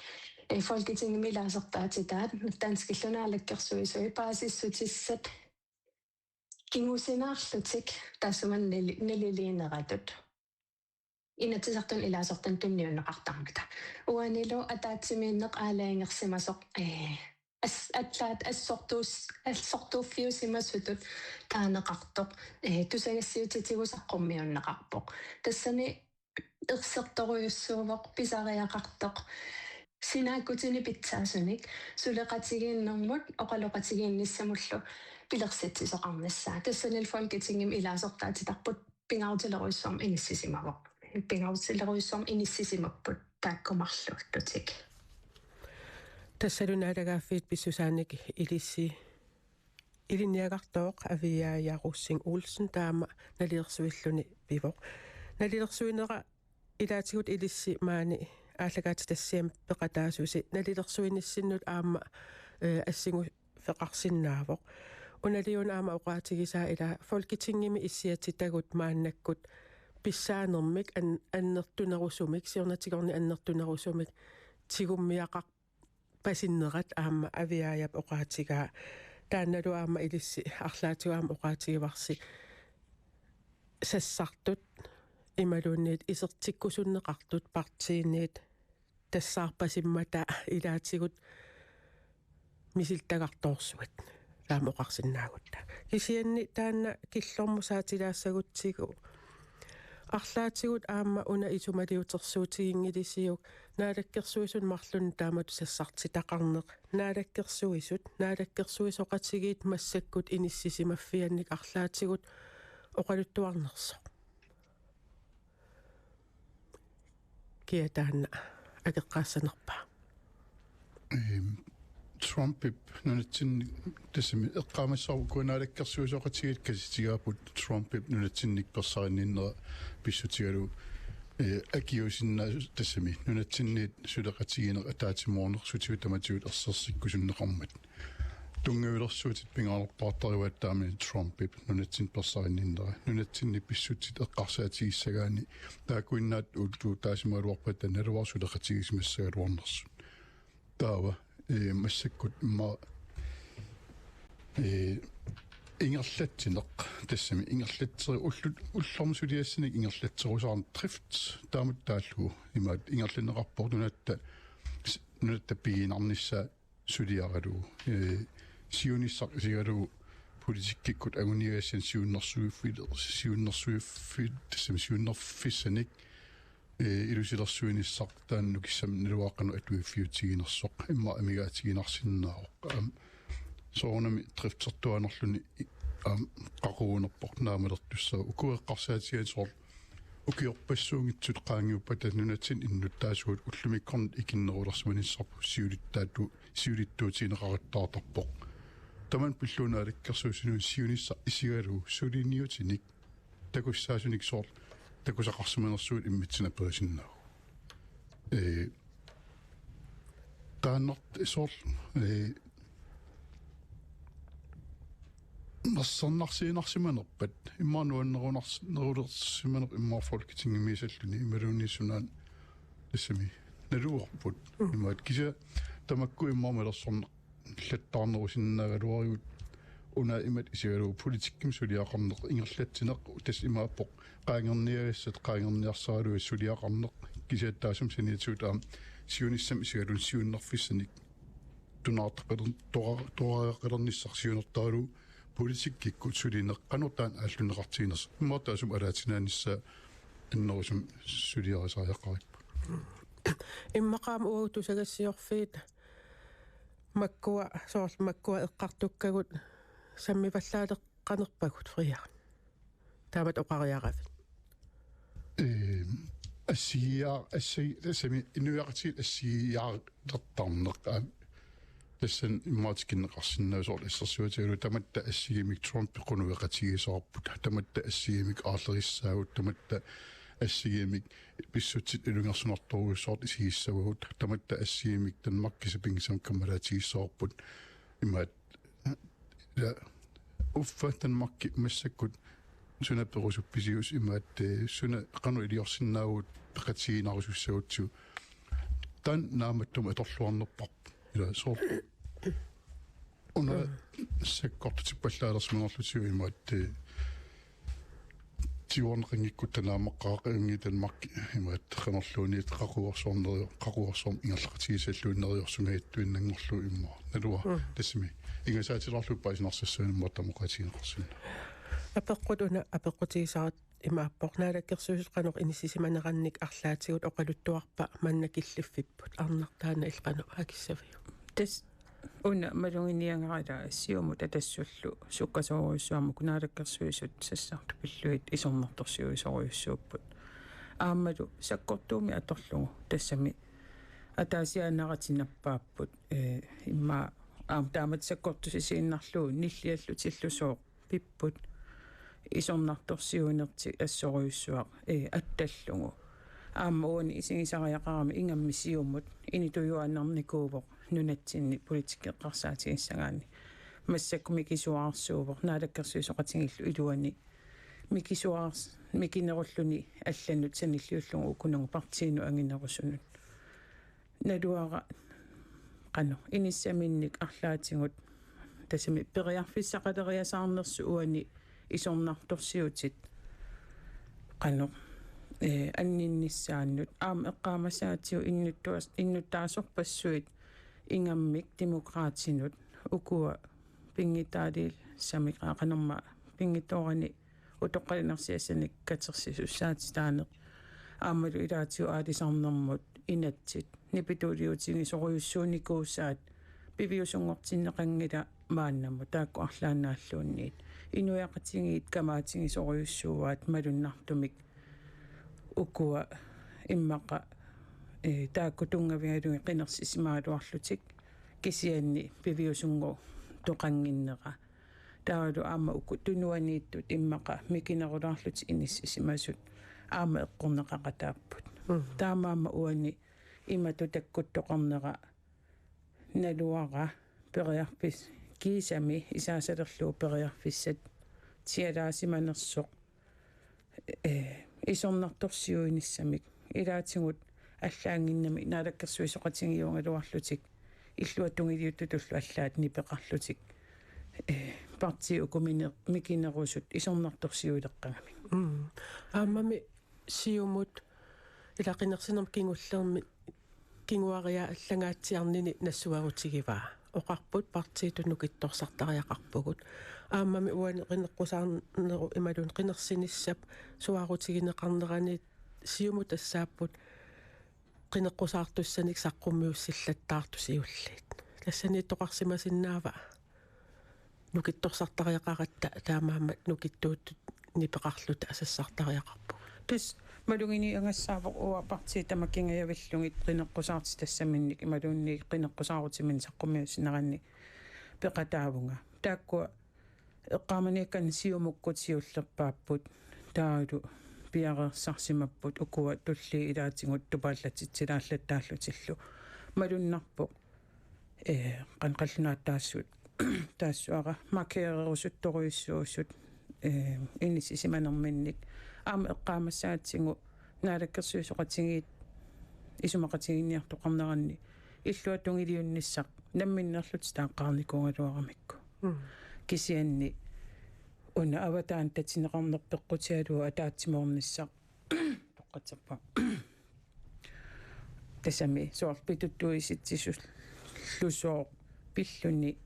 eh, Folketingimi ilaasortaatitaat danskillu naalakkersuisui paasissutissat kingusinaarlutik taassuma nali-, naliliineratut. Inatsisartuni ilaasortanut tunniunneqartarmata. Uanilu ataatsimiinneq aalajangersimasoq, eh, as-, allaat assortuus-, assortuuffiusimasutut taaneqartoq, eh, tusagassiutitigut saqqummiunneqarpoq. Tassani ersertorujussuuvoq, pisariaqartoq, sinaakkutini pitsaasunik suleqatigiinnermut oqaloqatigiinnissamullu pilersitsisoqarnissaa. Tassanilu Folketingimi ilaasortaatitarput pingaarutilerujussuarmik inissisimavoq. Pingaarutilerujussuarmik inissisimapput taakku marluullutik. Tassalu naalagaaffiit pissusaanik ilissi ilinniagartooq Aviaaja Rosing Olsen taama nalilersuilluni pivoq. Nalilersuinera ilaatigut ilissi maani aallakaatitassiami peqataasusi nalilersuinissinnut aamma, eh, assinguffeqarsinnaavoq. Unaliuna aamma oqaatigisaa ila Folketingimi issiatitagut maannakkut pissaanermik an-, annertunerusumik, siornatigoorni annertunerusumik tigummiaqarpasinnerat aamma Aviaajap oqaatigaa. Taannalu aamma ilissi arlaatigut aamma oqaatigivarsi sassartut imaluunniit isertikkusunneqartut partiiniit tassaarpasimmata ilaatigut misilittagartoorsuit taama oqarsinnaagutta. Kisianni taanna killormut saatilaassagutsigu arlaatigut aamma una isumaliutersuutiginngilisiuk Naalakkersuisut marlunnik taamatut sassartitaqarneq, Naalakkersuisut, naalakkersuisoqatigiit massakkut inissisimaffiannik arlaatigut oqaluttuarnersoq. Kia taanna akeqqaassanerpa? Ehm, Trumpip nunatsinni tassami eqqaamassavarput ukua naalakkersuisoqatigiit kasitigaapput Trumpip nunatsinnik persarinninnera pissutigalugu, eh, akiuussinnaa-, tassami nunatsinniit suleqatigiinneq ataatsimoorneq sutigut tamatigut ersersikkusunneqarmat. Tunngavilersuutit pingaarnerpaartarivaat taamani Trumpip nunatsinni persarinninnera. Nunatsinni pissutsit eqqarsaatigissagaanni taakkuinnaat uuttuutaasimagaluarpata naluara suleqatigisimassagaluarnersut. Taava, eh, massakkut immaqa, eh, ingerlatsineq, tassami ingerlatseri-, ullut, ullormut suliassanik ingerlatserusaarneq drift, taamatut taallugu imaattoq ingerlanneqarpoq nunatta, nunatta pigiinnarnissaa suliaralugu, eh, siunissaq isigalugu politikkikkut anguniagassat siunnersuiffi-, siunnersuiffi-, tassami siunnerfissanik, eh, ilusilersuinissaq taanna nukissamik naluara qanoq atuiffiutiginersoq, immaqa amigaatiginarsinnaavoq. Aamma soorunami driftertuaannarluni i-, aamma qaqugunerpoq naamalertussaavoq. Ukua eqqarsaatigaanni soorlu ukiorpassuunngitsut qaangiuppata nunatsinni innuttaasugut ullumikkornit ikinnerulersimanissarput siulittaatu-, siulittuutigineqaruttaartarpoq. Tamanna pillugu naalakkersuisuni siunissaq isigalugu suliniutinik takussaasunik soorlu takusaqarsimanersugut immitsinnut aperisinnaavoq. Ee, taannart-, soorlu, ee, mersernarsiinarsimanerpat, immaqa nuannerunars-, nerulersimanerpat immaqa Folketingimiisalluni imaluunniit sunaana tassami naluarput. Mm. Imaattoq kisianni tamakku immaqa malersorneq lattaarnerusinnaagaluarigut una imatut isigalugu politikkimik suliaqarneq ingerlatsineq tassa imaappoq qaangerniagassat qaangerniarsaraluit suliaqarneq kisianni taassuma saniatigut aamma siunissami isigalugu siunnerfissanik tunaartaqiler-, tora-, toraaqalernissaq siunertaralugu politikkikkut sulineq qanoq taanna aallunneqartiginersoq. Immaqa taassuma alaatsinaanissaq annerusumik suliarisariaqaripput. Immaqa aamma uagut tusagassiorfiit makkua, soorlu makkua eqqartukkagut sammivallaaleqanerpagut Frederik. Taamatut oqariaravit. Ehm, assigiaa-, assi-, tassami inuiaqatigiit assigiiaartarneq, aa, tassani immaqa tikinneqarsinnaavoq soorlu assersuutigalugu tamatta assigiimmik Trumpi qunueqatigiisoqarput, tamatta assigiimmik aarlerissaagut, tamatta assigiimmik pissutsit ilungersunartorujussuartut isigissavagut, tamatta assigiimmik Danmarkip sapinngisamik kammalaatigissavarput. Imaattoq, ja, uffa Danmarki massakkut suna perusuppisius imaattoq, eh, suna qanoq iliorsinnaavugut peqatigiinnarusussagutsigu. Taanna naammattumik atorluarnerparput. Ila soorlu una sakkortutippallaalersmanerlugu imaattoq, eh, tiuarneqanngikkutta naammaqqaaqanngilaq Danmarki imaattoq qanorluunniit qaquguersuarneri-, qaquguersuarmik ingerlaqatigiissallugu neriorsunngiittuinnanngorlugu immaqa. Naluara. Mm. Tassami ingasaatilaarlugu paasinarsassaanut immaqa tamoqatigineqarsinnaavoq. Apeqqut una apeqqutigisara-, imaappoq naalakkersuisut qanoq inissisimanerannik arlaatigut oqaluttuarpa manna killiffipput, Arnaq taanna illit qanoq akissaviuk? Tassa una maluginiagara Siumut Atassullu sukkasoorujussuarmik naalakkersuisut sassartut pillugit isornartorsiuisorujussuupput. Aammalu sakkortuumik atorlugu tassami ataasiaannaratik nappaapput, ee, immaqa aamma taamatut sakkortusisiinnarlugu nilliallutillusooq pipput isornartorsiuinertik assorujussuaq, ee, attallugu. Aamma uani isigisariaqarami ingammik Siumut initujuaannarnikuuvoq nunatsinni politikkeqqarsaatigissagaanni. Massakkut mikisuararsuuvoq naalakkersuisooqatigiillu iluani mikisuarars-, mikinerulluni allanut sanilliullugu ukununnga partiinut anginerusunut. Naluara qanoq inissaminnik arlaatigut tassami periarfissaqaleriasaarnersut uani isornartorsiutit qanoq, ee, anninnissaannut aamma eqqaamasaatigut innuttuas-, innuttaasorpassuit ingammik Demokraatinut ukua pinngitsaaliissamik qanormaa pinngitsoorani utoqqalinersiassanik katersisussaatitaaneq. Aammalu ilaatigut aalisarnermut inatsit nipituuliutigisorujussuunikuusaat piviusunngortinneqanngilaq maannamut taakku arlaannaalluunniit. Inuiaqatigiit kamaatigisorujussuuaat malunnartumik ukua immaqa, ee, taakku tunngavigalugit qinersisimagaluarlutik kisianni piviusunngortoqannginnera. Taavalu aamma uku tunuaniittut immaqa mikinerulaarlutik inissisimasut aamma eqqorneqaqataapput. Mm. Taamaammat uani imatut takkuttoqarnera naluara periarfis-, kiisami isaasalerlugu periarfissat sialaasimanersoq, ee, isornartorsiuinissamik ilaatigut allaannginnami naalakkersuisooqatigiugaluarlutik illuatungiliuttutullu allaat nipeqarlutik, ee, partiit uku mine-, mikinerusut isornartorsiuileqqagamik. Mm. Aammami Siumut ila qinersinermi kingullermi kinguariaallangaatsiarnini nassuerutigivaa. Oqarput partiitut nukittorsartariaqarpugut. Aammami uani qineqqusaarnerup imaluunniit qinersinissap suaarutigineqarnerani Siumut tassaapput qineqqusaartussanik saqqummiussillattaartut siulliit. Tassaniittoqarsimasinnaava nukittorsartariaqaratta taamaammat nukittuuttut nipeqarluta sassartariaqarpugut? Tassa maluginiagassaavoq uanga partiit tamakingajavillugit qineqqusaartitassaminnik imaluunniit qineqqusaarutiminnik saqqummiussinerannik peqataavunga. Taakkua eqqaamaniakkanik Siumukkut siullerpaapput taavalu piareersarsimapput ukua tulliit ilaatigut tupaallatitsilaallaattaallutillu. Malunnarpoq, ee, qanoq qallunaatut taassut, taassuara markeererusuttorujussuusut, ee, inissisimanerminnik. Aamma eqqaamasaatigut naalakkersuisooqatigiit isumaqatigiinniartoqarneranni illuatungiliunnissaq namminneerlutik taaqqaarnikuugaluaramikku. Mm. Kisianni una avataani tatineqarneq peqqutigalugu ataatsimoornissaq toqqatserpunga. Tassami soorlu pituttuisitsisullusooq pilluni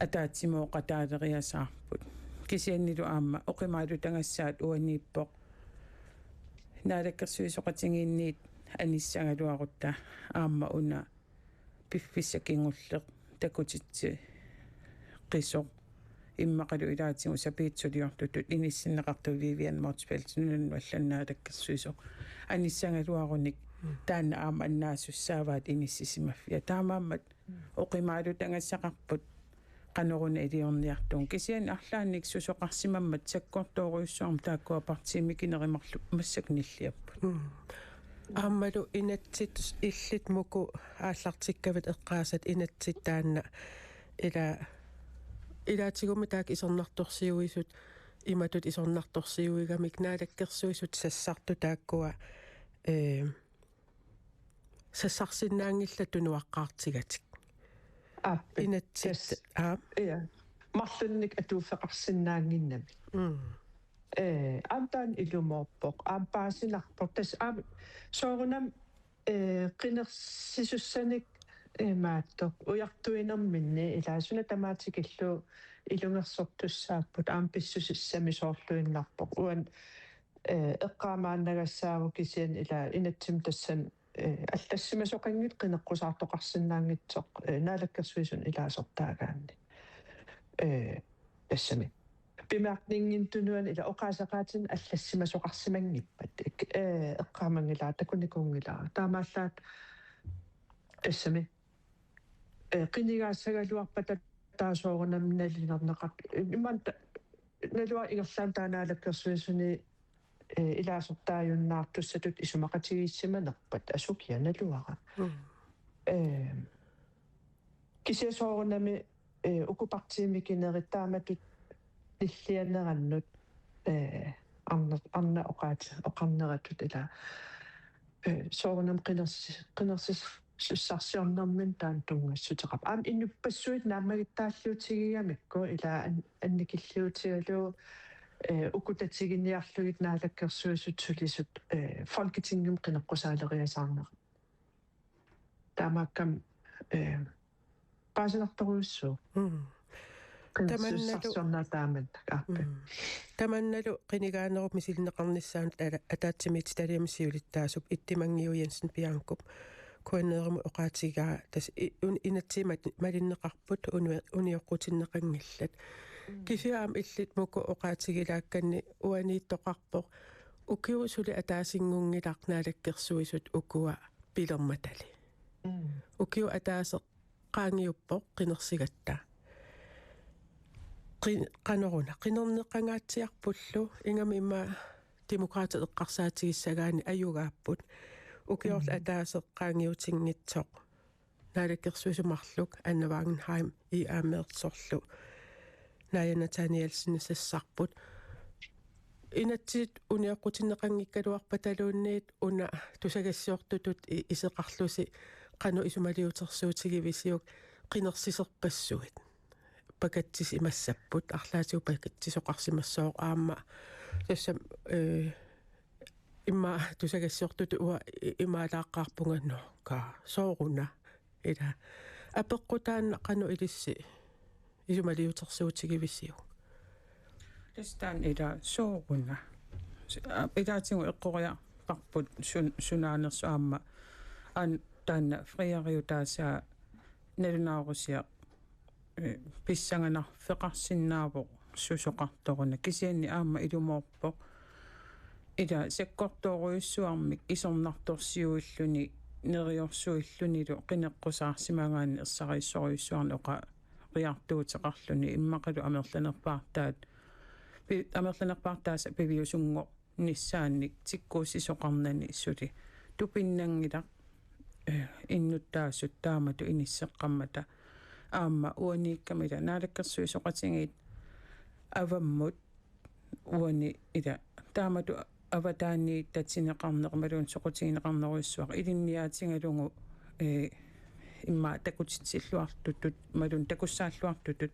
ataatsimooqataaleriasaarput. Kisiannilu aamma oqimaalutagassaat uaniippoq naalakkersuisooqatigiinniit anissagaluarutta aamma una piffissaq kingulleq takutitsiqisoq immaqalu ilaatigut sapiitsuliortutut inissinneqartut Vivian Motzfeldt nunanut allanut naalakkersuisoq anissagaluarunik. Mm. Taanna aamma annaasussaavaat inissisimaffia. Taamaammat oqimaalutagassaqarput qanoruna iliorniartugut. Kisianni arlaannik susoqarsimammat sakkortoorujussuarmik taakkua partiit mikinerit marluk massakkut nilliapput. Mm. Aammalu inatsit illit Muku aallartikkavit eqqaasat inatsit taanna ila-, ilaatigummi taakku isornartorsiuisut imatut isornartorsiuigamik naalakkersuisut sassartut taakkua, ee, sassarsinnaanngillat tunuaqqaartigatik. Aap, inatsit, tassa, aap. Ja. Marlunnik atuuffeqarsinnaannginnamik. Mm. Ee, aamma taanna ilumoorpoq, aamma paasinarpoq. Tassa aamma soorunami, ee, qinersisussanik, ee, imaattoq ujartuinerminni ilaa suna tamaat tikillugu ilungersortussaapput aamma pissusissami soorluinnarpoq. Uani eh, eqqaamaannagassaagut kisianni ila inatsimmi tassani, eh, allassimasoqanngitsoq qineqqusaartoqarsinnaanngitsoq, eh, naalakkersuisuni ilaasortaagaanni. Eh, tassami. Bemærkninginut tunuani ila oqaaseqaatinik allassimasoqarsimanngippat. Ik-, eh, eqqaamanngilara, takunikuunngilara. Taamaallaat tassami. Eh, qinigaassagaluarpata taava soorunami nalilerneqar-, imaluunniit ta-, naluara ingerlaannaq taava naalakkersuisuni, eh, ilaasortaajunnaartussatut isumaqatigiissimanerpat asukiaq naluara. Mm. Eh, kisianni soorunami, eh, uku partiimi mikinerit taamatut nillianerannut, eh, arna-, arnat oqaat-, oqarneratut ila, eh, soorunami qinersi-, qinersis-, sussarsiornermini taanna tunngassuteqarpoq. Aamma inuppassuit naammagittaalliutigigamikku ila an-, annikilliutigalugu, eh, uku tatiginiarlugit naalakkersuisut sulisut, eh, Folketingimi qineqqusaaleriasaarnerat. Taamaakkami, eh, paasinartorujussuuvoq. Mm. Tamannalu qinersisussaarsiornerat taamaallaat aappi. Mm. Tamannalu qinigaanerup misilinneqarnissaanut ala-, ataatsimiititaliami siulittaasup Ittimanngiu Jensen Biancup Q N R-imut oqaatigaa tassa i-, un-, inatsimmik malinneqarput uni-, unioqqutinneqanngillat. Mm. Kisianni aamma illit Muku oqaatigilaakkanni uaniittoqarpoq ukiut suli ataasinngunngilaq naalakkersuisut ukua pilermatali. Mm. Ukiut ataaseq qaangiuppoq qinersigatta. Qi-, qanoruna, qinerneqangaatsiarpullu, ingammik ima Demokraatit eqqarsaatigissagaanni ajugaapput. Ukiorlu Mm. ataaseq qaangiutinngitsoq naalakkersuisoq marluk Anna Wangenheim, I. Amertsorlu Naja Nathanielsen sassarput. Inatsit unioqqutinneqanngikkaluarpataluunniit una tusagassiortutut i-, iseqarlusi qanoq isumaliutersuutigivisiuk qinersisorpassuit. Pakatsisimassapput, arlaatigut pakatsisoqarsimassooq aamma. Tassami, eh, immaqa tusagassiortutut uanga i-, imaalaaqqaarpunga noqaa. Sooruna. Ila. Apeqqut taanna qanoq ilissi isumaliutersuutigivisiuk? Tassa taanna ila sooruna. S-, a-, ilaatigut eqqoriarparput sun-, sunaanersoq aamma. An-, taanna frieriutaasaa nalunaarusiaq, eh, pissanganarfeqarsinnaavoq susoqartoruna. Kisianni aamma ilumoorpoq. Ila sakkortoorujussuarmik isornartorsiuilluni, neriorsuillunilu qineqqusaarsimagaanni ersarisorujussuarnik oqariartuuteqarluni immaqalu amerlanerpaartaat, pi-, amerlanerpaartaasa piviusunngornissaannik tikkuussisoqarnani suli tupinnanngilaq, eh, innuttaasut taamatut inisseqqammata aamma uaniikkami ila naalakkersuisoqatigiit avammut uani ila taamatut avataaniittatineqarneq imaluunniit soqutigineqarnerujussuaq ilinniaatigalugu, eh, immaqa takutitsilluartutut imaluunniit takussaalluartutut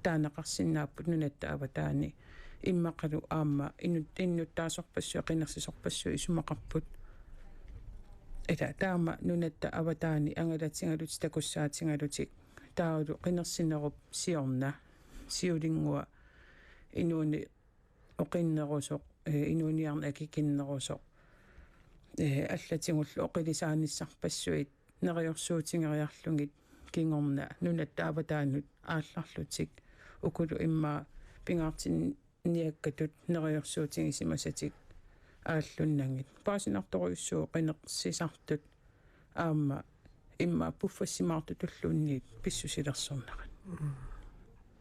taaneqarsinnaapput nunatta avataani immaqalu aamma inut-, innuttaasorpassuit qinersisorpassuit isumaqarput. Ila taama nunatta avataani angalatigalutik takussaatigalutik taavalu qinersinerup siorna siulinngua inuuneq oqinnerusoq, eh, inuuniarneq akikinnerusoq, eh, allatigullu oqilisaanissarpassuit neriorsuutigeriarlugit kingorna nunatta avataanut aallarlutik ukulu immaqa pingaartinniakkatut neriorsuutigisimasatik aallunnagit. Paasinartorujussuuvoq qinersisartut aamma immaqa puffassimaartutulluunniit pissusilersornerat.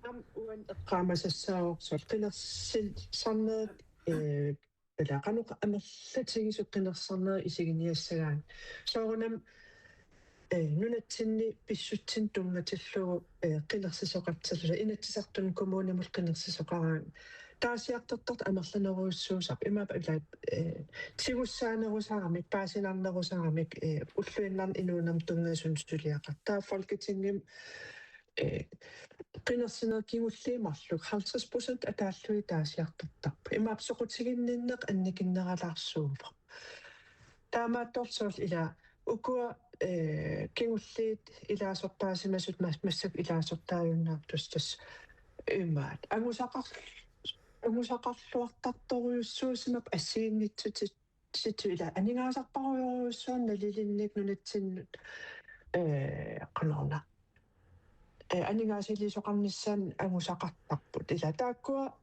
Aamma uani eqqaamasassaavoq soorlu qinersisarnerit, eh, ila qanoq amerlatigisut qinersisarnerit isiginiassagaanni. Soorunami, eh, nunatsinni pissutsinut tunngatillugu, eh, qinersisoqartilluta Inatsisartuni kommunimut qinersisoqaraangat. Taasiartortartut amerlanerujussuusarput imaappa ila, eh, tigussaanerusaramik, paasinarnerusaramik, eh, ulluinnarni inuunerma tunngasunut suliaqartoq. Taava Folketingimi, eh, qinersinerit kingulliit marluk halvtreds procent ataallugit taasiartortarput. Imaappa soqutiginninneq annikinneralaarsuuvoq. Taamaattorli soorlu ila ukua, eh, kingulliit ilaasortaasimasut mas-, massakkut ilaasortaajunnaartussat imaat. Angusaqar-, angusaqarluartartorujussuusimapput assigiinngitsutitsitsilu ila aningaasarparujorujussuarnik nalilinnik nunatsinnut, ee, qanoruna. Ee, aningaasaliisoqarnissaannik angusaqartarput. Ila taakkua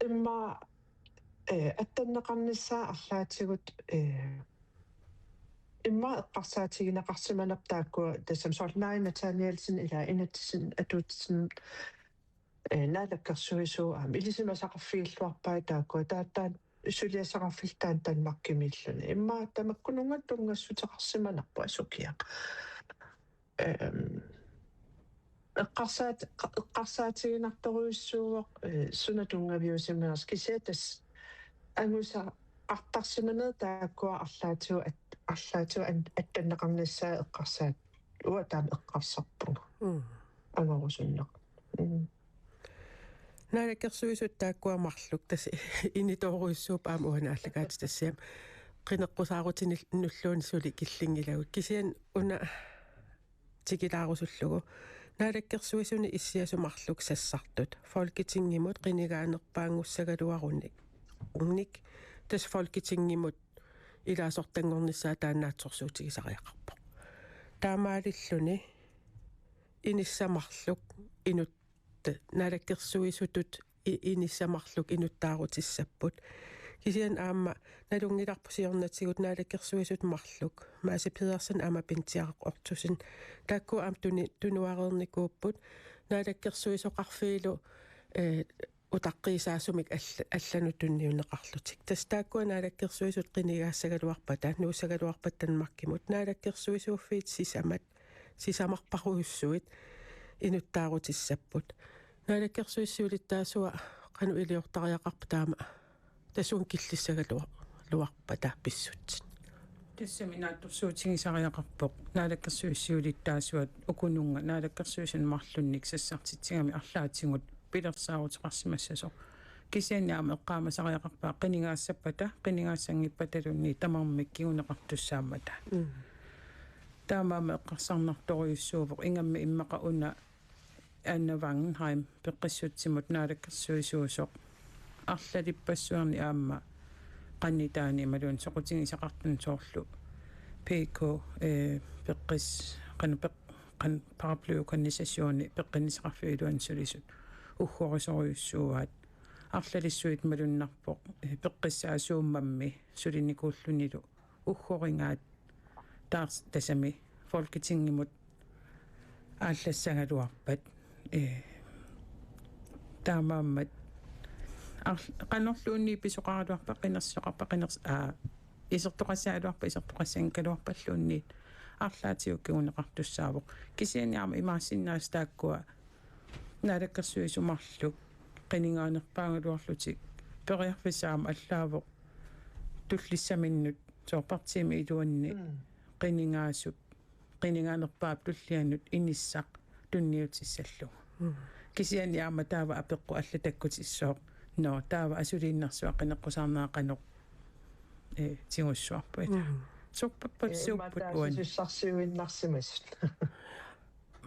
immaqa, ee, attanneqarnissaat arlaatigut, ee, immaqa eqqarsaatigineqarsimanarpoq taakkua tassami soorlu Naai Nathanielsen ila inatsisin atuutsin, ee, naalakkersuisuu aamma ilisimasaqarfigilluarpai taakkua taava taanna suliassaqarfillu taanna Danmarkimiilluni. Immaqa tamakkununnga tunngassuteqarsimanarpoq asukiaq. Ehm, eqqarsaat-, eqqarsaatiginartorujussuuvoq, ee, suna tunngaviusimanersoq kisianni tassa angusaqartarsimaneq taakkua arlaatigut at-, arlaatigut an-, attanneqarnissaat eqqarsaat uanga taama eqqarsarpunga. Mm. Angorusunneq. Mm. Naalakkersuisut taakkua marluk tassa initoorujussuupput aamma uani aallakaatitassiami qineqqusaarutinnulluunniit suli killinngilagut. Kisianni una tikilaarusullugu. Naalakkersuisuni issiasut marluk sassartut Folketingimut qinigaanerpaanngussagaluarunik. Unik tassa Folketingimut ilaasortanngornissaa taanna naatsorsuutigisariaqarpoq. Taamaalilluni inissat marluk inut-, naalakkersuisutut i-, inissat marluk inuttaarutissapput. Kisianni aamma nalunngilarput siornatigut naalakkersuisut marluk. Maasi Pedersen aamma Pintiaraq Ortusen. Taakku aamma tuni-, tunuareernikuupput. Naalakkersuisoqarfiillu, ee, utaqqiisaasumik all-, allanut tunniunneqarlutik. Tassa taakkua naalakkersuisut qinigaassagaluarpata, nuussagaluarpata Danmarkimut. Naalakkersuisuuffiit sisamat, sisamarparujussuit inuttaarutissapput. Naalakkersuisut siulittaasuat qanoq iliortariaqarpa taama tassuuna killissagaluar-, luarpata pissutsit. Tassami naatsorsuutigisariaqarpoq naalakkersuisut siulittaasuat ukununnga naalakkersuisunut marlunnik sassartitsigamik arlaatigut pilersaaruteqarsimassasoq. Kisianni aamma eqqaamasariaqarpaa qinigaassappata, qinigaassanngippataluunniit tamarmik kinguneqartussaammata. Mm. Taamaammat eqqarsarnartorujussuuvoq ingammik immaqa una Anna Wangenheim peqqissutsimut naalakkersuisuusoq arlalippassuarni aamma qanitaani imaluunniit soqutigisaqartuni soorlu P K, ee, peqqis-, qan-, peq-, qan-, paraplyorganisationi peqqinnissaqarfiup iluani sulisut uggorisorujussuuaat. Arlalissuit malunnarpoq, ee, peqqissaasuummammi sulinikuullunilu uggorigaat taars-, tassami Folketingimut aallassagaluarpat, ee, taamaammat ar-, qanorluunniit pisoqaraluarpat qinersisoqarpat qiners-, aa, isertoqassagaluarpat isertoqassanngikkaluarpalluunniit arlaatigut kinguneqartussaavoq. Kisianni aamma imaassinnaavoq taakkua naalakkersuisut marluk qinigaanerpaagaluarlutik periarfissaq aamma allaavoq tullissaminnut soorlu partiimi iluanni Mm. qinigaasup, qinigaanerpaap tullianut inissaq tunniutissallugu. Mm. Kisianni aamma taava apeqqut allat takkutissooq. Nå, taava asuliinnarsuaq qineqqusaarnera qanoq, ee, tigussuarput. Mm. Sorpassuupput Ee, immaqa uani. Taava sussarsiuinnarsimasut.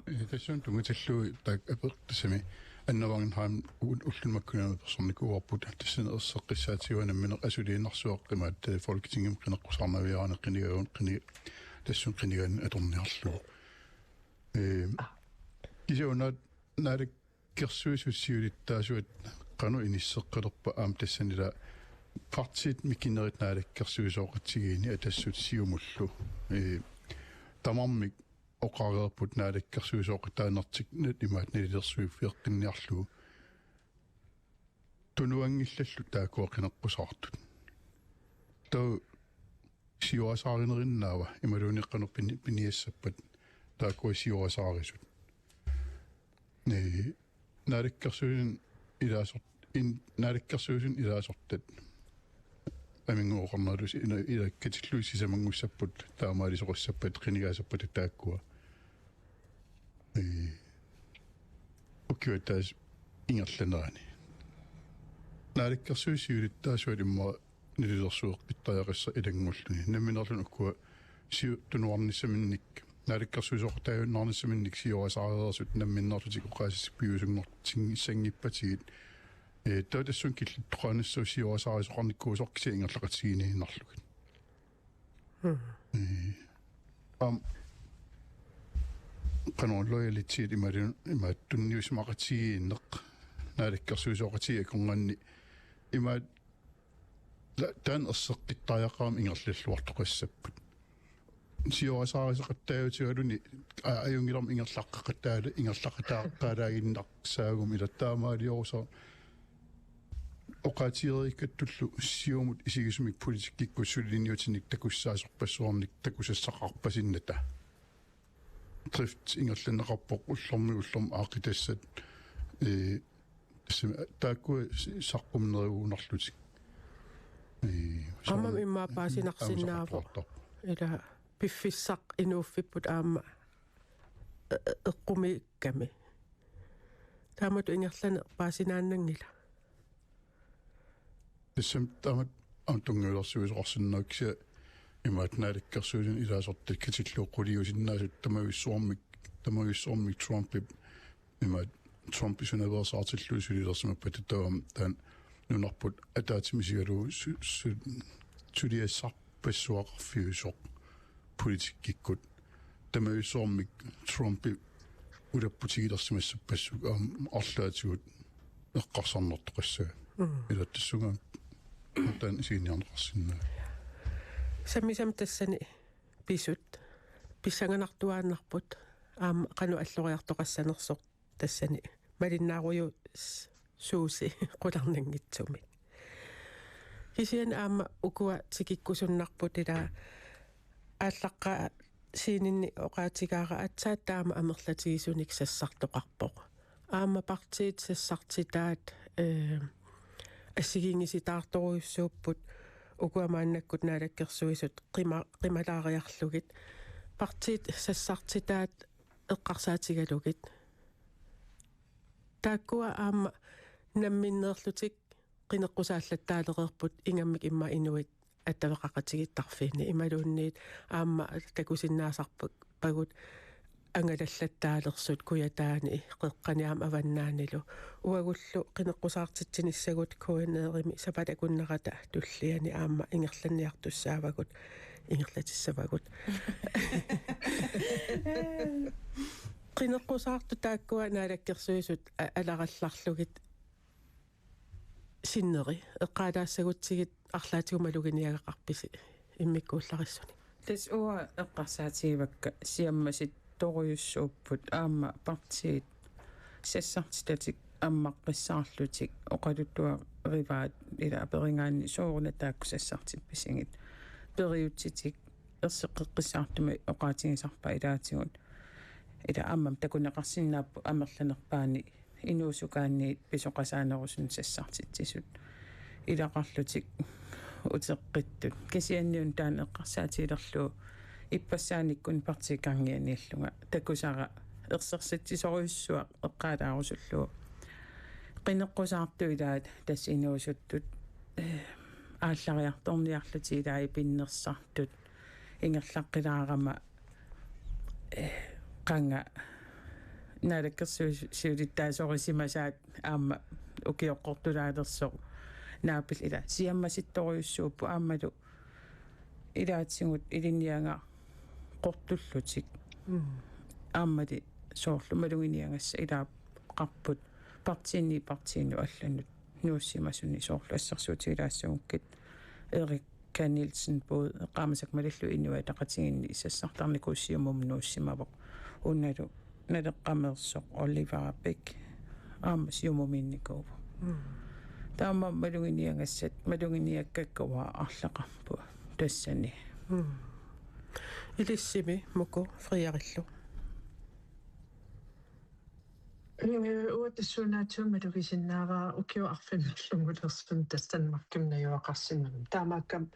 Ee, tassuuna tunngatillugu taakku apeq-, tassami Anna Wangenheim u-, ulluni makkunani apersarnikuuarput, tassani erseqqissaatigalugu nammineq asuliinnarsuaq imaattoq, ee, Folketingimi qineqqusaarnaviaraanni qinigaanut qini-, tassuuna qinigaanut atorniarlugu. Ee, kisianni una naalakkersuisut siulittaasuat qanoq inisseqqalerpat aamma tassani ila partiit mikinerit naalakkersuisooqatigiinni Atassut Siumullu. Ee, tamarmik oqareerput naalakkersuisooqataanertik nat imaat nalilersuiffigeqqinniarlugu. Tunuanngillallu taakkua qineqqusaartut. Taava siuaasaarinerinnaava imaluunniit qanoq pini-, piniassappat taakkua siuaasaarisut. Ee, naalakkersuisuni ilaasort-, in-, naalakkersuisuni ilaasortat Aminngooqarneralusi ina-, ilakkatillugit sisamanngussapput, taamaalisoqassappat, qinigaassappat taakkua. Ee, ukiup ataatsip ingerlanerani. Naalakkersuisut siulittaasuat immaqa nalilersueqqittariaqassaq ilanngulluni. Nammineerluni ukua siu-, tunuarnissaminnik, naalakkersuisooqataajunnaarnissaminnik siuaasaareersut nammineerlutik oqaasissutigiusunngortinngissanngippatigit Ee, taava tassunga killittoqaanissaq siuasaarisoqarnikkuusoq kisianni ingerlaqatigiinniinnarlugit. Ee, aamma qanoq loyalityt imaluunniit imaattunniusimaqatigiinneq naalakkersuisooqatigiit akornanni imaat la-, taanna erseqqittariaqarami ingerlalluartoqassapput. Siuasaarisoqattaajutigaluni a-, ajunngilarmi ingerlaqqeqattaala-, ingerlaqataaqqaalaaginnarsaaguma ila taamaaliorusooq oqaatigereerikkattullu Siumut isigisumik politikkikkut suliniutinik takussaasorpassuarnik takusassaqarpasinnata. Drift ingerlanneqarpoq ullormiit ullormut aaqqitassat, ee, tassami taakku si-, saqqummerugunarlutik. Ee, aamma soorlu immaqa paasinarsinnaavoq. Aamma saqqummerugunarlutik. Ila piffissaq inuuffipput aamma e-, e-, eqqumiikkami. Taamatut ingerlaneq paasinaannanngilaq. Tassami taamatut aamma tunngavilersuisoqarsinnaavoq kisianni imaattoq naalakkersuisuni ilaasortat katillugu quliusinnaasut tamavissuarmik, tamavissuarmik Trumpip imaattoq Trumpi sunaveersaartillugu sulilersimappata taava taanna nunarput ataatsip isigalugu su-, su-, suliassarpassuaqarfiusoq politikkikkut. Tamavissuarmik Trumpi ulapputigilersimassappassuk aamma arlaatigut eqqarsarnartoqassaaq. Mm. Ila tassunga taanna isiginniarneqarsinnaavoq. Sammisami tassani pisut. Pissanganartuaannarput aamma qanoq alloriartoqassanersoq tassani malinnaarujuussuusi qularnanngitsumik. Kisianni aamma ukua tikikkusunnarput ila aallaqqaasiininni oqaatigaara aatsaat taama amerlatigisunik sassartoqarpoq. Aamma partiit sassartitaat, ee, assigiinngisitaartorujussuupput ukua maannakkut naalakkersuisut qima-, qimalaariarlugit. Partiit sassartitaat eqqarsaatigalugit. Taakkua aamma namminneerlutik qineqqusaallattaalereerput ingammik immaqa inuit attaveqaqatigiittarfiini imaluunniit aamma takusinnaasarpagut angalallattaalersut kujataani qeqqani aamma avannaanilu. Uagullu qineqqusaartitsinissagut K N R-imi sapaatip akunnerata tulliani aamma ingerlanniartussaavagut, ingerlatissavagut. Qineqqusaartut taakkua naalakkersuisut a-, alarallarlugit sinneri eqqaalaassagutsigit arlaatigut maluginiagaqarpisi immikkuullarissuni? Tassa uanga eqqarsaatigivakka siammasittorujussuupput aamma partiit sassartitatik ammaqqissaarlutik oqaluttuarivaat ila aperigaanni sooruna taakku sassartippisigit. Periutsitik erseqqeqqissaartumik oqaatigisarpaat ilaatigut. Ila aammami takuneqarsinnaapput amerlanerpaani inuusukaanniit pisoqasaanerusunik sassartitsisut. Ilaqarlutik uteqqittut. Kisianni una taanna eqqarsaatigilerlugu ippassaanikkut partiit kangianiillunga takusara ersersitsisorujussuaq eqqaalaarusullugu. Qineqqusaartut ilaat tassa inuusuttut, eh, aallariartorniarlutik ilaat ipinnersartut ingerlaqqilaarama, eh, qanga naalakkersuisut siulittaasorisimasaat aamma ukioqqortulaalersoq naapillit ila siammasittorujussuupput aammalu ilaatigut ilinniagaqortullutik. Mm. Aammali soorlu maluginiagassat ilaaqarput partiinni partiinut allanut nuussimasuni soorlu assersuutigilaassagukkit Erik K. Nielsen Boye eqqaamasakka malillugu Inuit Ataqatigiinni sassartarnikuuvoq Siumumut nuussimavoq. Unalu Naleqqameersoq Oliver Bech aamma Siumumiinnikuuvoq. Mm. Taama maluginiagassat, maluginiakkakka uanga arlaqarpunga tassani. Mm. Ilissimi Muku Frederikillu. Ee, uanga tassuunaatigut malugisinnaavara ukiut arfineq-marlunngulersut tassa Danmarkimi najugaqarsinnagit. Taamaakkami,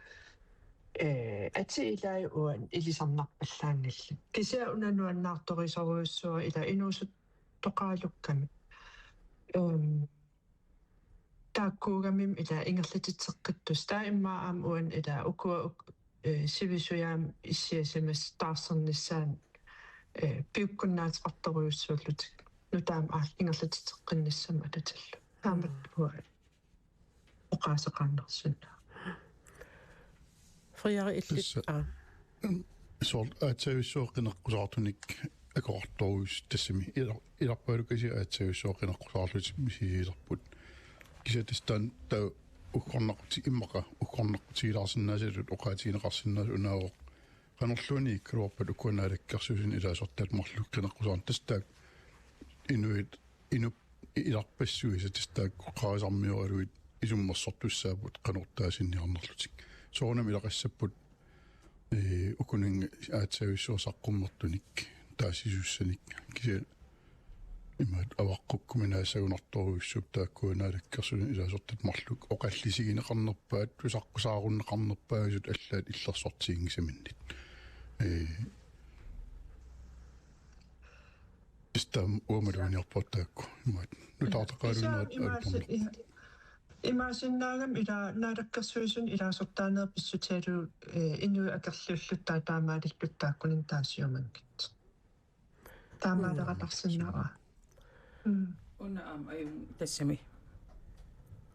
ee, atit ilaat uani ilisarnarpallaanngillat. Kisianni una nuannaartorisorujussuuara ila inuusuttoqalukkami. Em, taakkuugamimi ila ingerlatitseqqittussat. Taava immaqa aamma uani ila ukua uk-, eh, sivisujaamik issiasimasut taarsernissaannut, eh, piukkunnaateqartorujussuullutik. Nutaamik aamma ingerlatitseqqinnissamut atatillugu. Taamatut uanga oqaaseqarnersinnaa. Friari illit. Tassa. Aa. Soorlu aatsavissuaq qineqqusaartunik akoqartorujussuuvoq tassami ila-, ilarpaalukasia aatsavissuaq qineqqusaarlutik misigilerput. Kisianni tassa taanna taava uggornaqquti-, immaqa uggornaqqutigilaasinnaasatut oqaatigineqarsinnaasut unaavoq. Qanorluunniikkaluarpat ukua naalakkersuisuni ilaasortaat marluk qineqqusaarneq tassa taakku inuit inup ilarpassuisa tassa taakku qarisarmioraluit isummersortussaapput qanortaasinniarnerlutik. Soorunami ilaqassapput, ee, ukuninnga aatsavissuaq saqqummertunik taasisussanik kisianni imaat avaqqukkuminaassagunartorujussuupput taakku naalakkersuisuni ilaasortaat marluk oqallisigineqarnerpaat tusaqqusaarunneqarnerpaasut allaat illersortiginngissaminnit. Ee, Istam uamaluuniarportaakku. Imaat. Nutaartaqaaluinnaq. Imaasi-, imaasinnaagami ila naalakkersuisuni ilaasortaaneq pissutigalugu, eh, inuit akerliullutik taamaaliullutik taakkununnga taasiumanngitsut. Taamaaleqatarsinnaavara. Mm. Una aamma ajunngilaq tassami.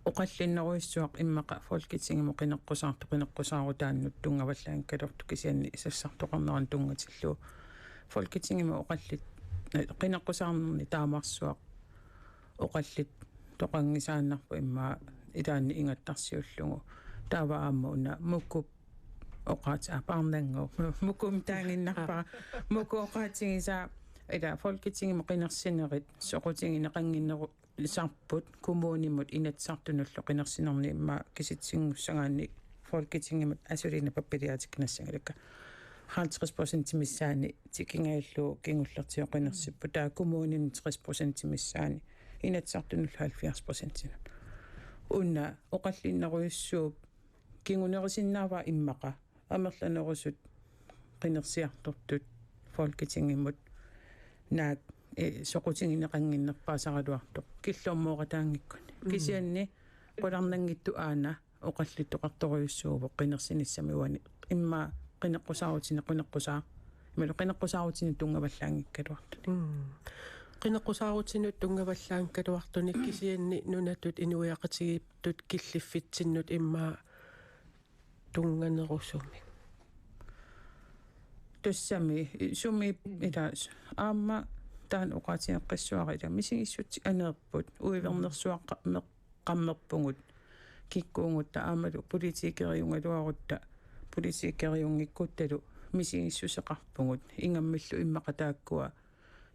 Oqallinnerujussuaq immaqa Folketingimut qineqqusaartoq qineqqusaarutaannut tunngavallaanngikkaluartoq kisianni sassartoqarnerani tunngatillugu. Folketingimi oqallit, eh, qineqqusaarnerni taamarsuaq oqallittoqanngisaannarpoq immaqa ilaanni ingattarsiullugu. Taava aamma una Mukup oqaat-, aa, Paarnannguup. Mukumik taannginnarpara. Mukup oqaatigisaa ila Folketingimi qinersinerit soqutigineqannginneru-, sarput kommunimut Inatsisartunullu qinersinerni immaqa kisitsinngussaagaanni Folketingimut asuli napapiiaatikka nassangalakka. Halvtreds procent missaani tikingajallugu kingullertigut qinersipput. Taava kommuninut tres procent missaani Inatsisartunullu halvfjerds procentinut. Una oqallinnerujussuup kingunerisinnaavaa immaqa amerlanerusut qinersiartortut Folketingimut naak, eh, soqutigineqannginnerpaasaraluartoq killormooqataanngikkunik. Mm. Kisianni qularnanngitsoq aana oqallittoqartorujussuuvoq qinersinissami uani immaqa qineqqusaarutinut qineqqusaaq. Imalu qineqqusaarutinut tunngavallaanngikkaluartunik. Mm. Qineqqusaarutinut tunngavallaanngikkaluartunik kisianni nunatut inuiaqatigiittut killiffitsinnut immaqa tunnganerusumik. Tassami, sumi ila s-, aamma taanna oqaatigeqqissuara ila misigissutsit aneerput, uivernersuaqqammerpugut, kikkuugutta aammalu politikeriugaluarutta, politikeriunngikkuttalu misigissuseqarpugut, ingammillu immaqa taakkua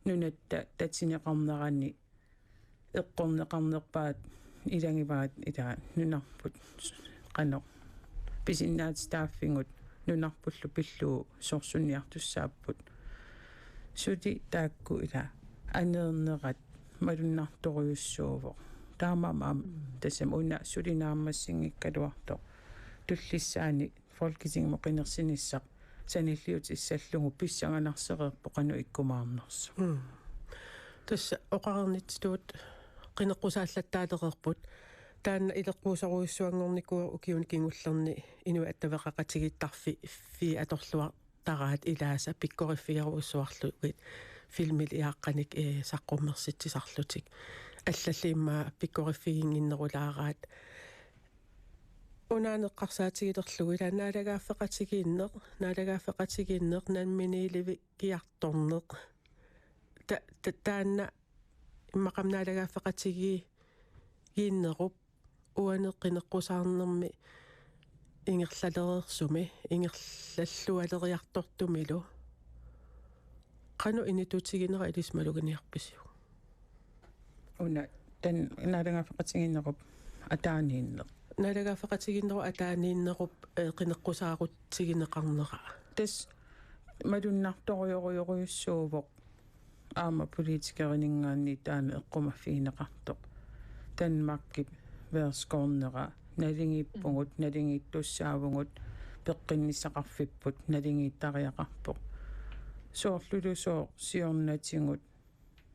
nunatta tatineqarnerani eqqorneqarnerpaat ilagivaat ila nunarput qanoq pisinnaatitaaffigut nunarpullu pillugu sorsunniartussaapput. Suli taakku ila aneernerat malunnartorujussuuvoq. Taamaammat tassami una suli naammassinngikkaluartoq tullissaani Folketingimut qinersinissaq sanilliutissallugu pissanganarsereerpoq qanoq ikkumaarnersoq. Mm. Tassa oqarnitsitut qineqqusaallattaalereerput. Taanna ileqquusorujussuanngornikuuvoq ukiuni kingullerni inuit attaveqaqatigiittarfii atorluartaraat ilaasa pikkoriffigerujussuarlugit filmiliaaqqanik, eh, saqqummersitsisarlutik. Allallu immaqa pikkoriffiginnginnerulaaraat. Una eqqarsaatigilerlugu ila naalagaaffeqatigiinneq, naalagaaffeqatigiinneq namminiilivigiartorneq. Ta-, ta-, taanna immaqami naalagaaffeqatigiinnerup uani qineqqusaarnermi ingerlalereersumi, ingerlallualeriartortumilu. Qanoq initutiginera ilissi maluginiarpisiuk? Una taanna naalagaaffeqatigiinnerup ataaniinneq. Naalagaaffeqatigiinnerup ataaniinnerup, eh, qineqqusaarutigineqarnera. Tassa malunnartorujorujorujussuuvoq aamma politikerininngaanniit taanna eqqumaffigineqartoq. Danmarkip værskornera naligiippugut, naligiittussaavugut, peqqinnissaqarfipput naligiittariaqarpoq. Soorlulusooq siornatigut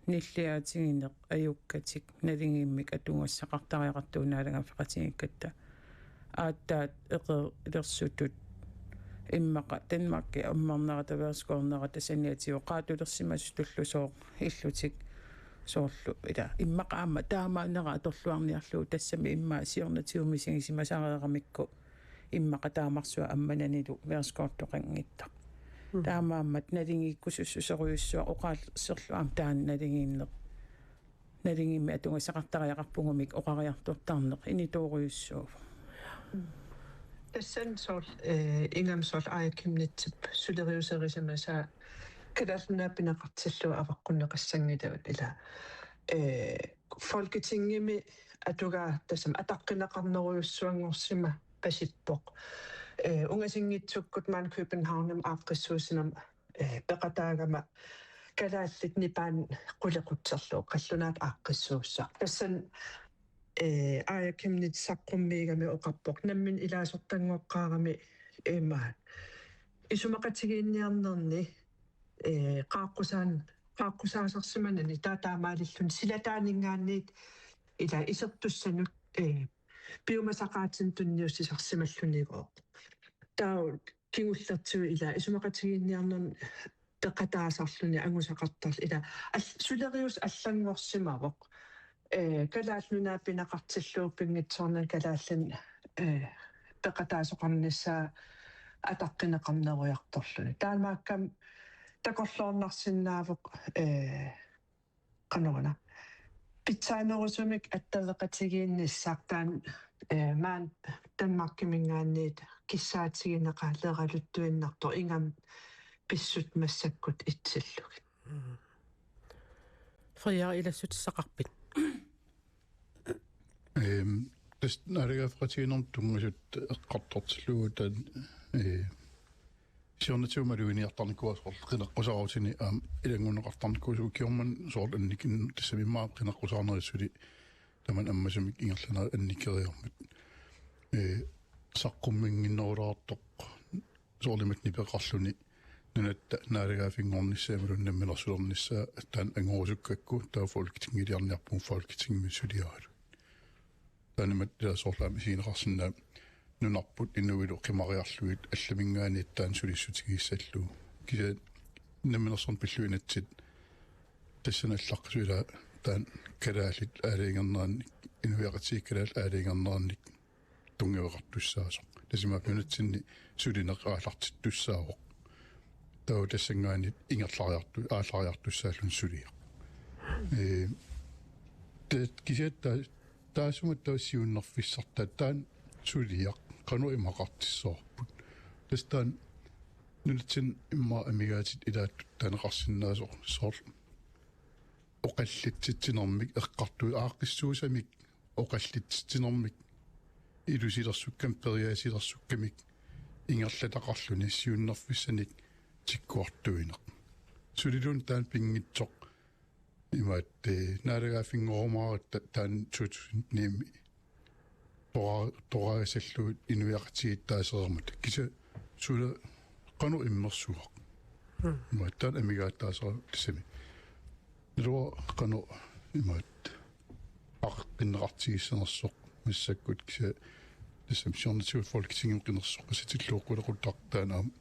nilliaatigineq ajukkatik naligiimmik atugassaqartariaqartugut naalagaaffeqatigiikkatta. Aatsaat eqeersutut immaqa Danmarkip ammarnerata værskornerata saniatigut qaatulersimasutullusooq illutik Soorlu ila immaqa aamma taamaannera atorluarniarlugu tassami immaqa siornatigut misigisimasareeramikku immaqa taamarsuaq ammananilu meerskottoqanngitsoq. Mm. Taamaammat naligiikkusussuserujussuaq oqaaserlu aamma taanna naligiinneq. Naligiimmik atugassaqartariaqarpugumik oqariartortarneq initoorujussuuvoq. Tassani soorlu, eh, ingammik soorlu Aaja Chemnitzip suleriuserisimasaa Kalaallit Nunaat pineqartillugu avaqqunneqassanngilagut ila. Eh, Folketingimi atugaa tassami ataqqineqarnerujussuanngorsimapasippoq. Eh, ungasinngitsukkut maani Københavnimi aaqqissuussinermi, eh, peqataagama kalaallit nipaanni qulequtserlugu qallunaatut aaqqissuussaq. Tassani, eh, Aaja Chemnitz saqqummiigami oqarpoq nammineq ilaasortanngoqqaarami ima isumaqatigiinniarnerni, eh, qaaqqusaan-, qaaqqusaasarsimanani taava taamaalilluni silataaninngaanniit ila isertussanut, eh, piumasaqaatinik tunniussisarsimallunigooq. Taava kingullertigut ila isumaqatigiinniarnerni peqataasarluni angusaqartarluni ila al-, suleriuseq allanngorsimavoq. Eh, Kalaallit Nunaat pineqartillugu pinngitsoornani kalaallinik, eh, peqataasoqarnissaa ataqqineqarnerujartorluni. Taamaakkami takorloornarsinnaavoq, eh, qanoruna. Pitsaanerusumik attaveqatigiinnissaq taanna, eh, maani Danmarkiminngaanniit kissaatigineqaleraluttuinnartoq ingammik pissutsit massakkut itsillugit. Frederik, ilassutissaqarpit? Ehm, tassa naalagaaffeqatigiinnermut tunngasut eqqartortillugu taanna, eh, siornatigut maluginiartarnikuuara soorlu qineqqusaarutini aamma ilanngunneqartarnikuusoq ukiormanna soorlu annikin-, tassami immaqa qineqqusaarnerit suli tamanna ammasumik ingerlanerat annikeriarmat. Eh, saqqummiinnginnerulaartoq soorlu imatut nipeqarluni nunatta naalagaaffinngornissaa imaluunniit namminersulernissaa taanna angorusukkakku taava Folketingiliarniarpugut Folketingimi suliaralugit. Taanna imatut ila soorlu aamma isigineqarsinnaavoq nunarput inuilu qimariarlugit allaminngaanniit taanna sulissutigissallugu. Kisianni namminersorneq pillugu inatsit tassani allaqqasoq ila taanna kalaallit aalajangernerannik, inuiaqatigiit kalaallit aalajangernerannik tunngaveqartussaasoq. Tassami nunatsinni sulineq aallartittussaavoq. Taava tassanngaanniit ingerlariartu-, aallariartussaalluni suliaq. Ee, ta-, kisianni ta-, taassuma taava siunnerfissartaa taanna suliaq qanoq imaqartissavarput. Tassa taanna nunatsinni immaqa amigaatit ilaattut taaneqarsinnaasoq soorlu oqallitsitsinermik eqqartui aaqqissuussamik oqallitsitsinermik ilusilersukkamik periaasilersukkamik ingerlataqarluni siunnerfissanik tikkuartuineq. Suliluunniit taanna pinngitsoq imaattoq, eh, naalagaaffinngorumaaratta taanna to tusind ni-mi tora-, toraasallugu inuiaqatigiit taasereermata. Kisianni suna qanoq immersuaq. Mm. Imaattoq taanna amigaataasera tassami. Ilua qanoq imaattoq aqeqqinneqartigissanersoq massakkut kisianni tassami siornatigut Folketingimi qinersisoqassatillugu qulequttartoq taanna aamma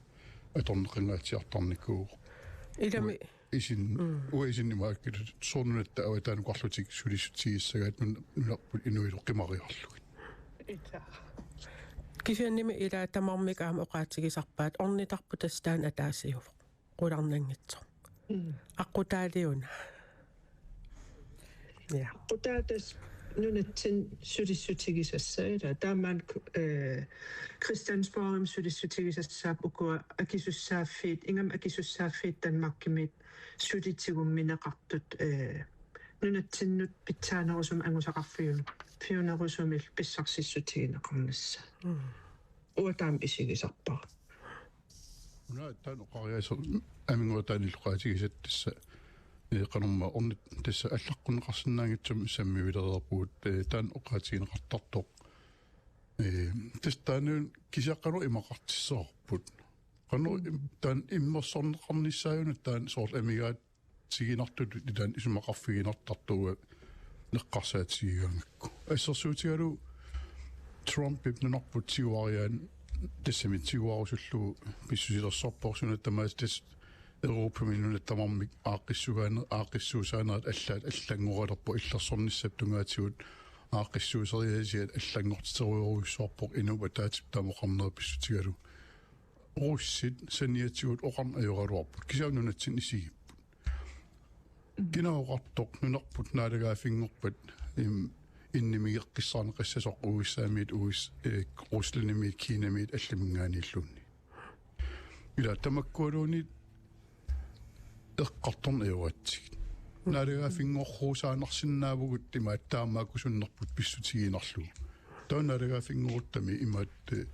atorneqangaatsiartarnikuuvoq. Ilami. Uanga isin-, mm, uanga isinni imaakkilu soorlu nunatta avataaniuarlutik sulissutigissagaat nun-, nunarput inuilu qimariarlugit. Ila. Kisiannimi ila tamarmik aamma oqaatigisarpaat ornitarput tassa taanna ataasiuvoq. Qularnanngitsoq. Mm. Aqqutaaliuna. Ja. Aqqutaat tassa nunatsinni sulissutigisassat ila. Taamaammat, eh, Christiansborgimi sulissutigisassat ukua akisussaaffiit, ingammik akisussaaffiit Danmarkimiit suli tigummineqartut, eh, nunatsinnut pitsaanerusumik angusaqarfiun-, -fiunerusumillu pissarsissutigineqarnissaat. Mm. Uanga taama isigisarpara. Una taanna oqariaaseq aminnguaq taanna illoqatigisatta tassa, eh, qanormaa ornit tassa allaqqunneqarsinnaanngitsumik sammivilereerpugut, eh, taanna oqaatigineqartartoq. Eh, tassa taanna kisianni qanoq imaqartissavarput. Qanoq im-, taanna immersorneqarnissaajuna taanna soorlu amigaatiginartutut ilaanni isumaqarfiginartartoq uanga eqqarsaatigigaangakku. Assersuutigalugu Trumpip nunarput tiguariaanni tassami tiguarusullugu pissusilersorpoq suna tamaat tassa Europami nunat tamarmik aaqqissugaane-, aaqqissuussaanerat allaat allanngoralerpoq, illersornissap tungaatigut aaqqissuusseriaasiat allanngortiterujorujussuarpoq, inuup ataatsip taama oqarnera pissutigalugu. Russit saniatigut oqarneq ajoraluarput. Kisianni nunatsinni isigipput. Kina oqartoq nunarput naalagaaffinngorpat, im, innimigeqqissaarneqassasoq U S A-miit, U S, eh, Ruslandimiit, Kinamiit allaminngaanniilluunniit. Ila tamakkualuunniit eqqartorneq ajoratsigit. Naalagaaffinngorussaanarsinnaavugut imaattoq taamaakkusunnerput pissutigiinnarlugu. Taava naalagaaffinngoruttami imaattoq, eh,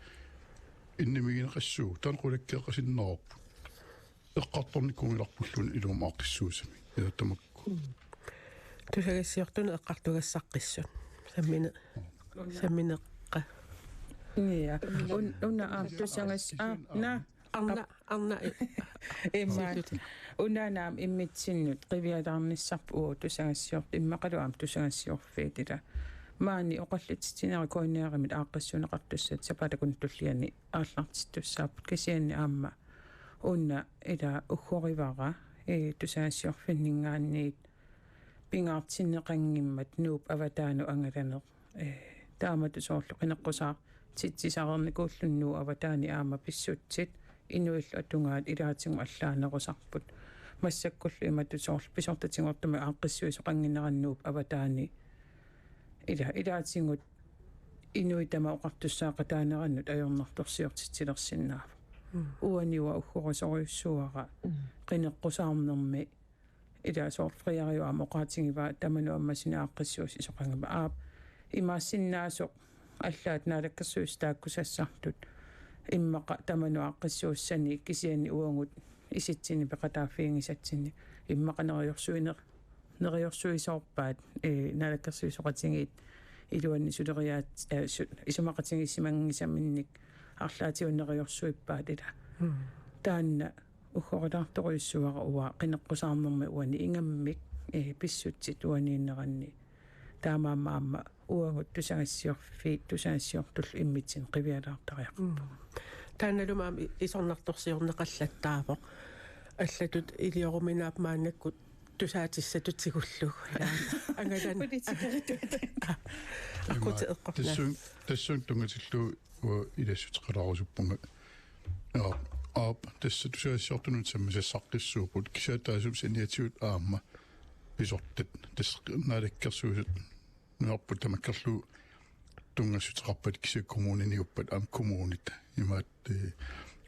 innimigineqassuugut, taanna qulakkeeqqasinnaavarput. Eqqartornikuunngilarpulluunniit ilumut aaqqissuussamik. Ila tamakku. Tusagassiortunut eqqartugassaqqissut. Sammine-, sammineqqa. Ja. Un-, una aamma tusagas-, aamma, na. Arna, Arna. Immaqa. Una aamma immitsinnut qivialaarnissarput uagut tusagassiortut, immaqalu aamma tusagassiorfiit ila. Maani oqallitsitsinerit K N R-imit aaqqissuunneqartussat sapaatip-akunnera tulliani aallartittussaapput, kisianni aamma una ila uggorivara, eh, tusagassiorfinninngaanniit pingaartinneqanngimmat Nuup avataanut angalaneq. Eh, taamatut soorlu qineqqusaartitsisarnikuulluni Nuup avataani aamma pissutsit inuillu atugaat ilaatigut allaanerusarput. Massakkullu imatut soorlu pisortatigoortumik aaqqissuisoqannginnerani Nuup avataani ila-, ilaatigut inuit tamaat oqartussaaqataanerannut ajornartorsiortitsilersinnaavoq. Mm. Uani uanga uggorisorujussuuara, mm, qineqqusaarnermi ila soorlu Frederik aamma oqaatigivaa tamanut ammassinnik aaqqissuussisoqanngimmat. Aap, imaassinnaasoq allaat Naalakkersuisut taakkusassartut immaqa tamanut aaqqissuussani, kisianni uagut isitsinni peqataaffiginngisatsinni immaqa neriorsuiner-, neriorsuisoorpaat, eh, naalakkersuisooqatigiit iluanni suleriaat-, eh, su-, isumaqatigiissimanngisaminnik arlaatigut neriorsuippaat ila. Mm. Taanna uggorilaartorujussuuara uanga qineqqusaarnermi uani ingammik, eh, pissutsit uaniinneranni. Taamaammat aamma uagut tusagassiorfiit, tusagassiortullu immitsinnut qivialaartariaqarpoq. Mm. Taannalumi aamma i-, isornartorsiorneqallattaavoq. Allatut ilioruminaappoq maannakkut tusaatissatut tigullugu. Angalan-, politikeritut. Aqqutit eqqorna. Tassuuna, tassuuna tunngatillugu uanga ilassuteqalaarusuppunga. Aap, aap, tassa tusagassiortunut sammisassaqqissuupput, kisianni taassuma saniatigut aamma pisortat, tassa naalakkersuisut nunarput tamakkerlugu tunngassuteqarpat, kisianni kommuniniuppat, aamma kommunit. Imaattoq, eh,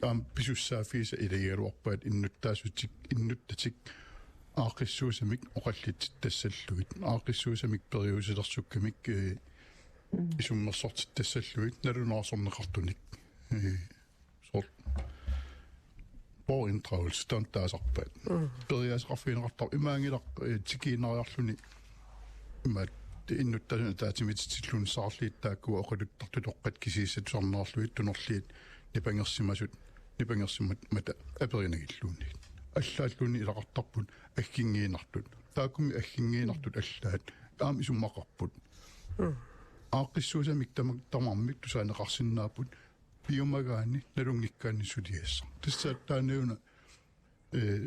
aamma pisussaaffiisa ilagigaluarpaat innuttaasutik, innuttatik aaqqissuussamik oqallitsittassallugit, aaqqissuussamik periusilersukkamik, eh, mm, isummersortittassallugit nalunaarsorneqartunik. Eh, soorlu borgerinddragelse taanna taasarpaat. Mm. Periaaseqarfigineqartarpoq, imaanngilaq, eh, tikiinnariarluni imaattoq innuttaasunik ataatsimiititilluni saarliit taakkua oqaluttartut toqqat kisiisa tusarnaarlugit tunorliit nipangersimasut, nipangersimammata aperinagilluunniit. Allaalluunniit ilaqartarput agginngiinnartut. Taakkununnga agginngiinnartut allaat aamma isumaqarput. Mm. Aaqqissuussamik tama-, tamarmik tusaaneqarsinnaapput piumagaanni nalunngikkaanni suliassaq. Tassa taanna una, eh,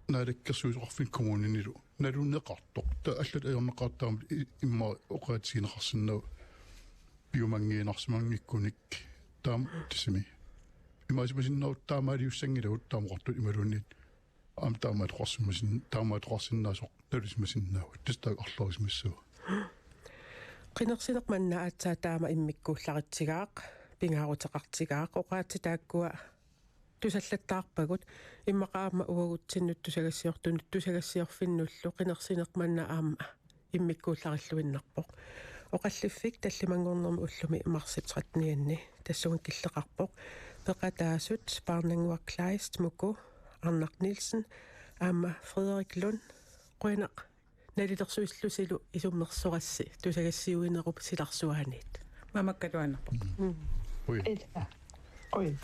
naalakkersuisoqarfinni kommuninilu naluneqartoq. Taava allatut ajornaqaaq taama i-, immaqa oqaatigineqarsinnaavoq piumanngiinnarsimanngikkunik taama tassami. Imaasimasinnaavoq taamaaliussanngilagut taama oqartut imaluunniit aamma taamaattoqarsimasin-, taamaattoqarsinnaasoq nalusimasinnaavat. Tassa taakku arlarisimassavat. Qinersineq manna aatsaat taama immikkuullaritsigaaq, pingaaruteqartigaaq, oqaatsit taakkua tusallattaarpagut, immaqa aamma uagutsinnut tusagassiortunut tusagassiorfinnullu qinersineq manna aamma immikkuullarilluinnarpoq. Oqalliffik tallimanngornermi ullumi marsip trettenianni tassunga killeqarpoq. Peqataasut Parnannguaq Kleist, Muku Arnaq Nielsen, aamma Frederik Lund. Qujanaq nalilersuillusilu isummersorassi tusagassiuinerup silarsuaaniit. Mamakkaluannarpoq. Mm. Ui. Ila. Ui.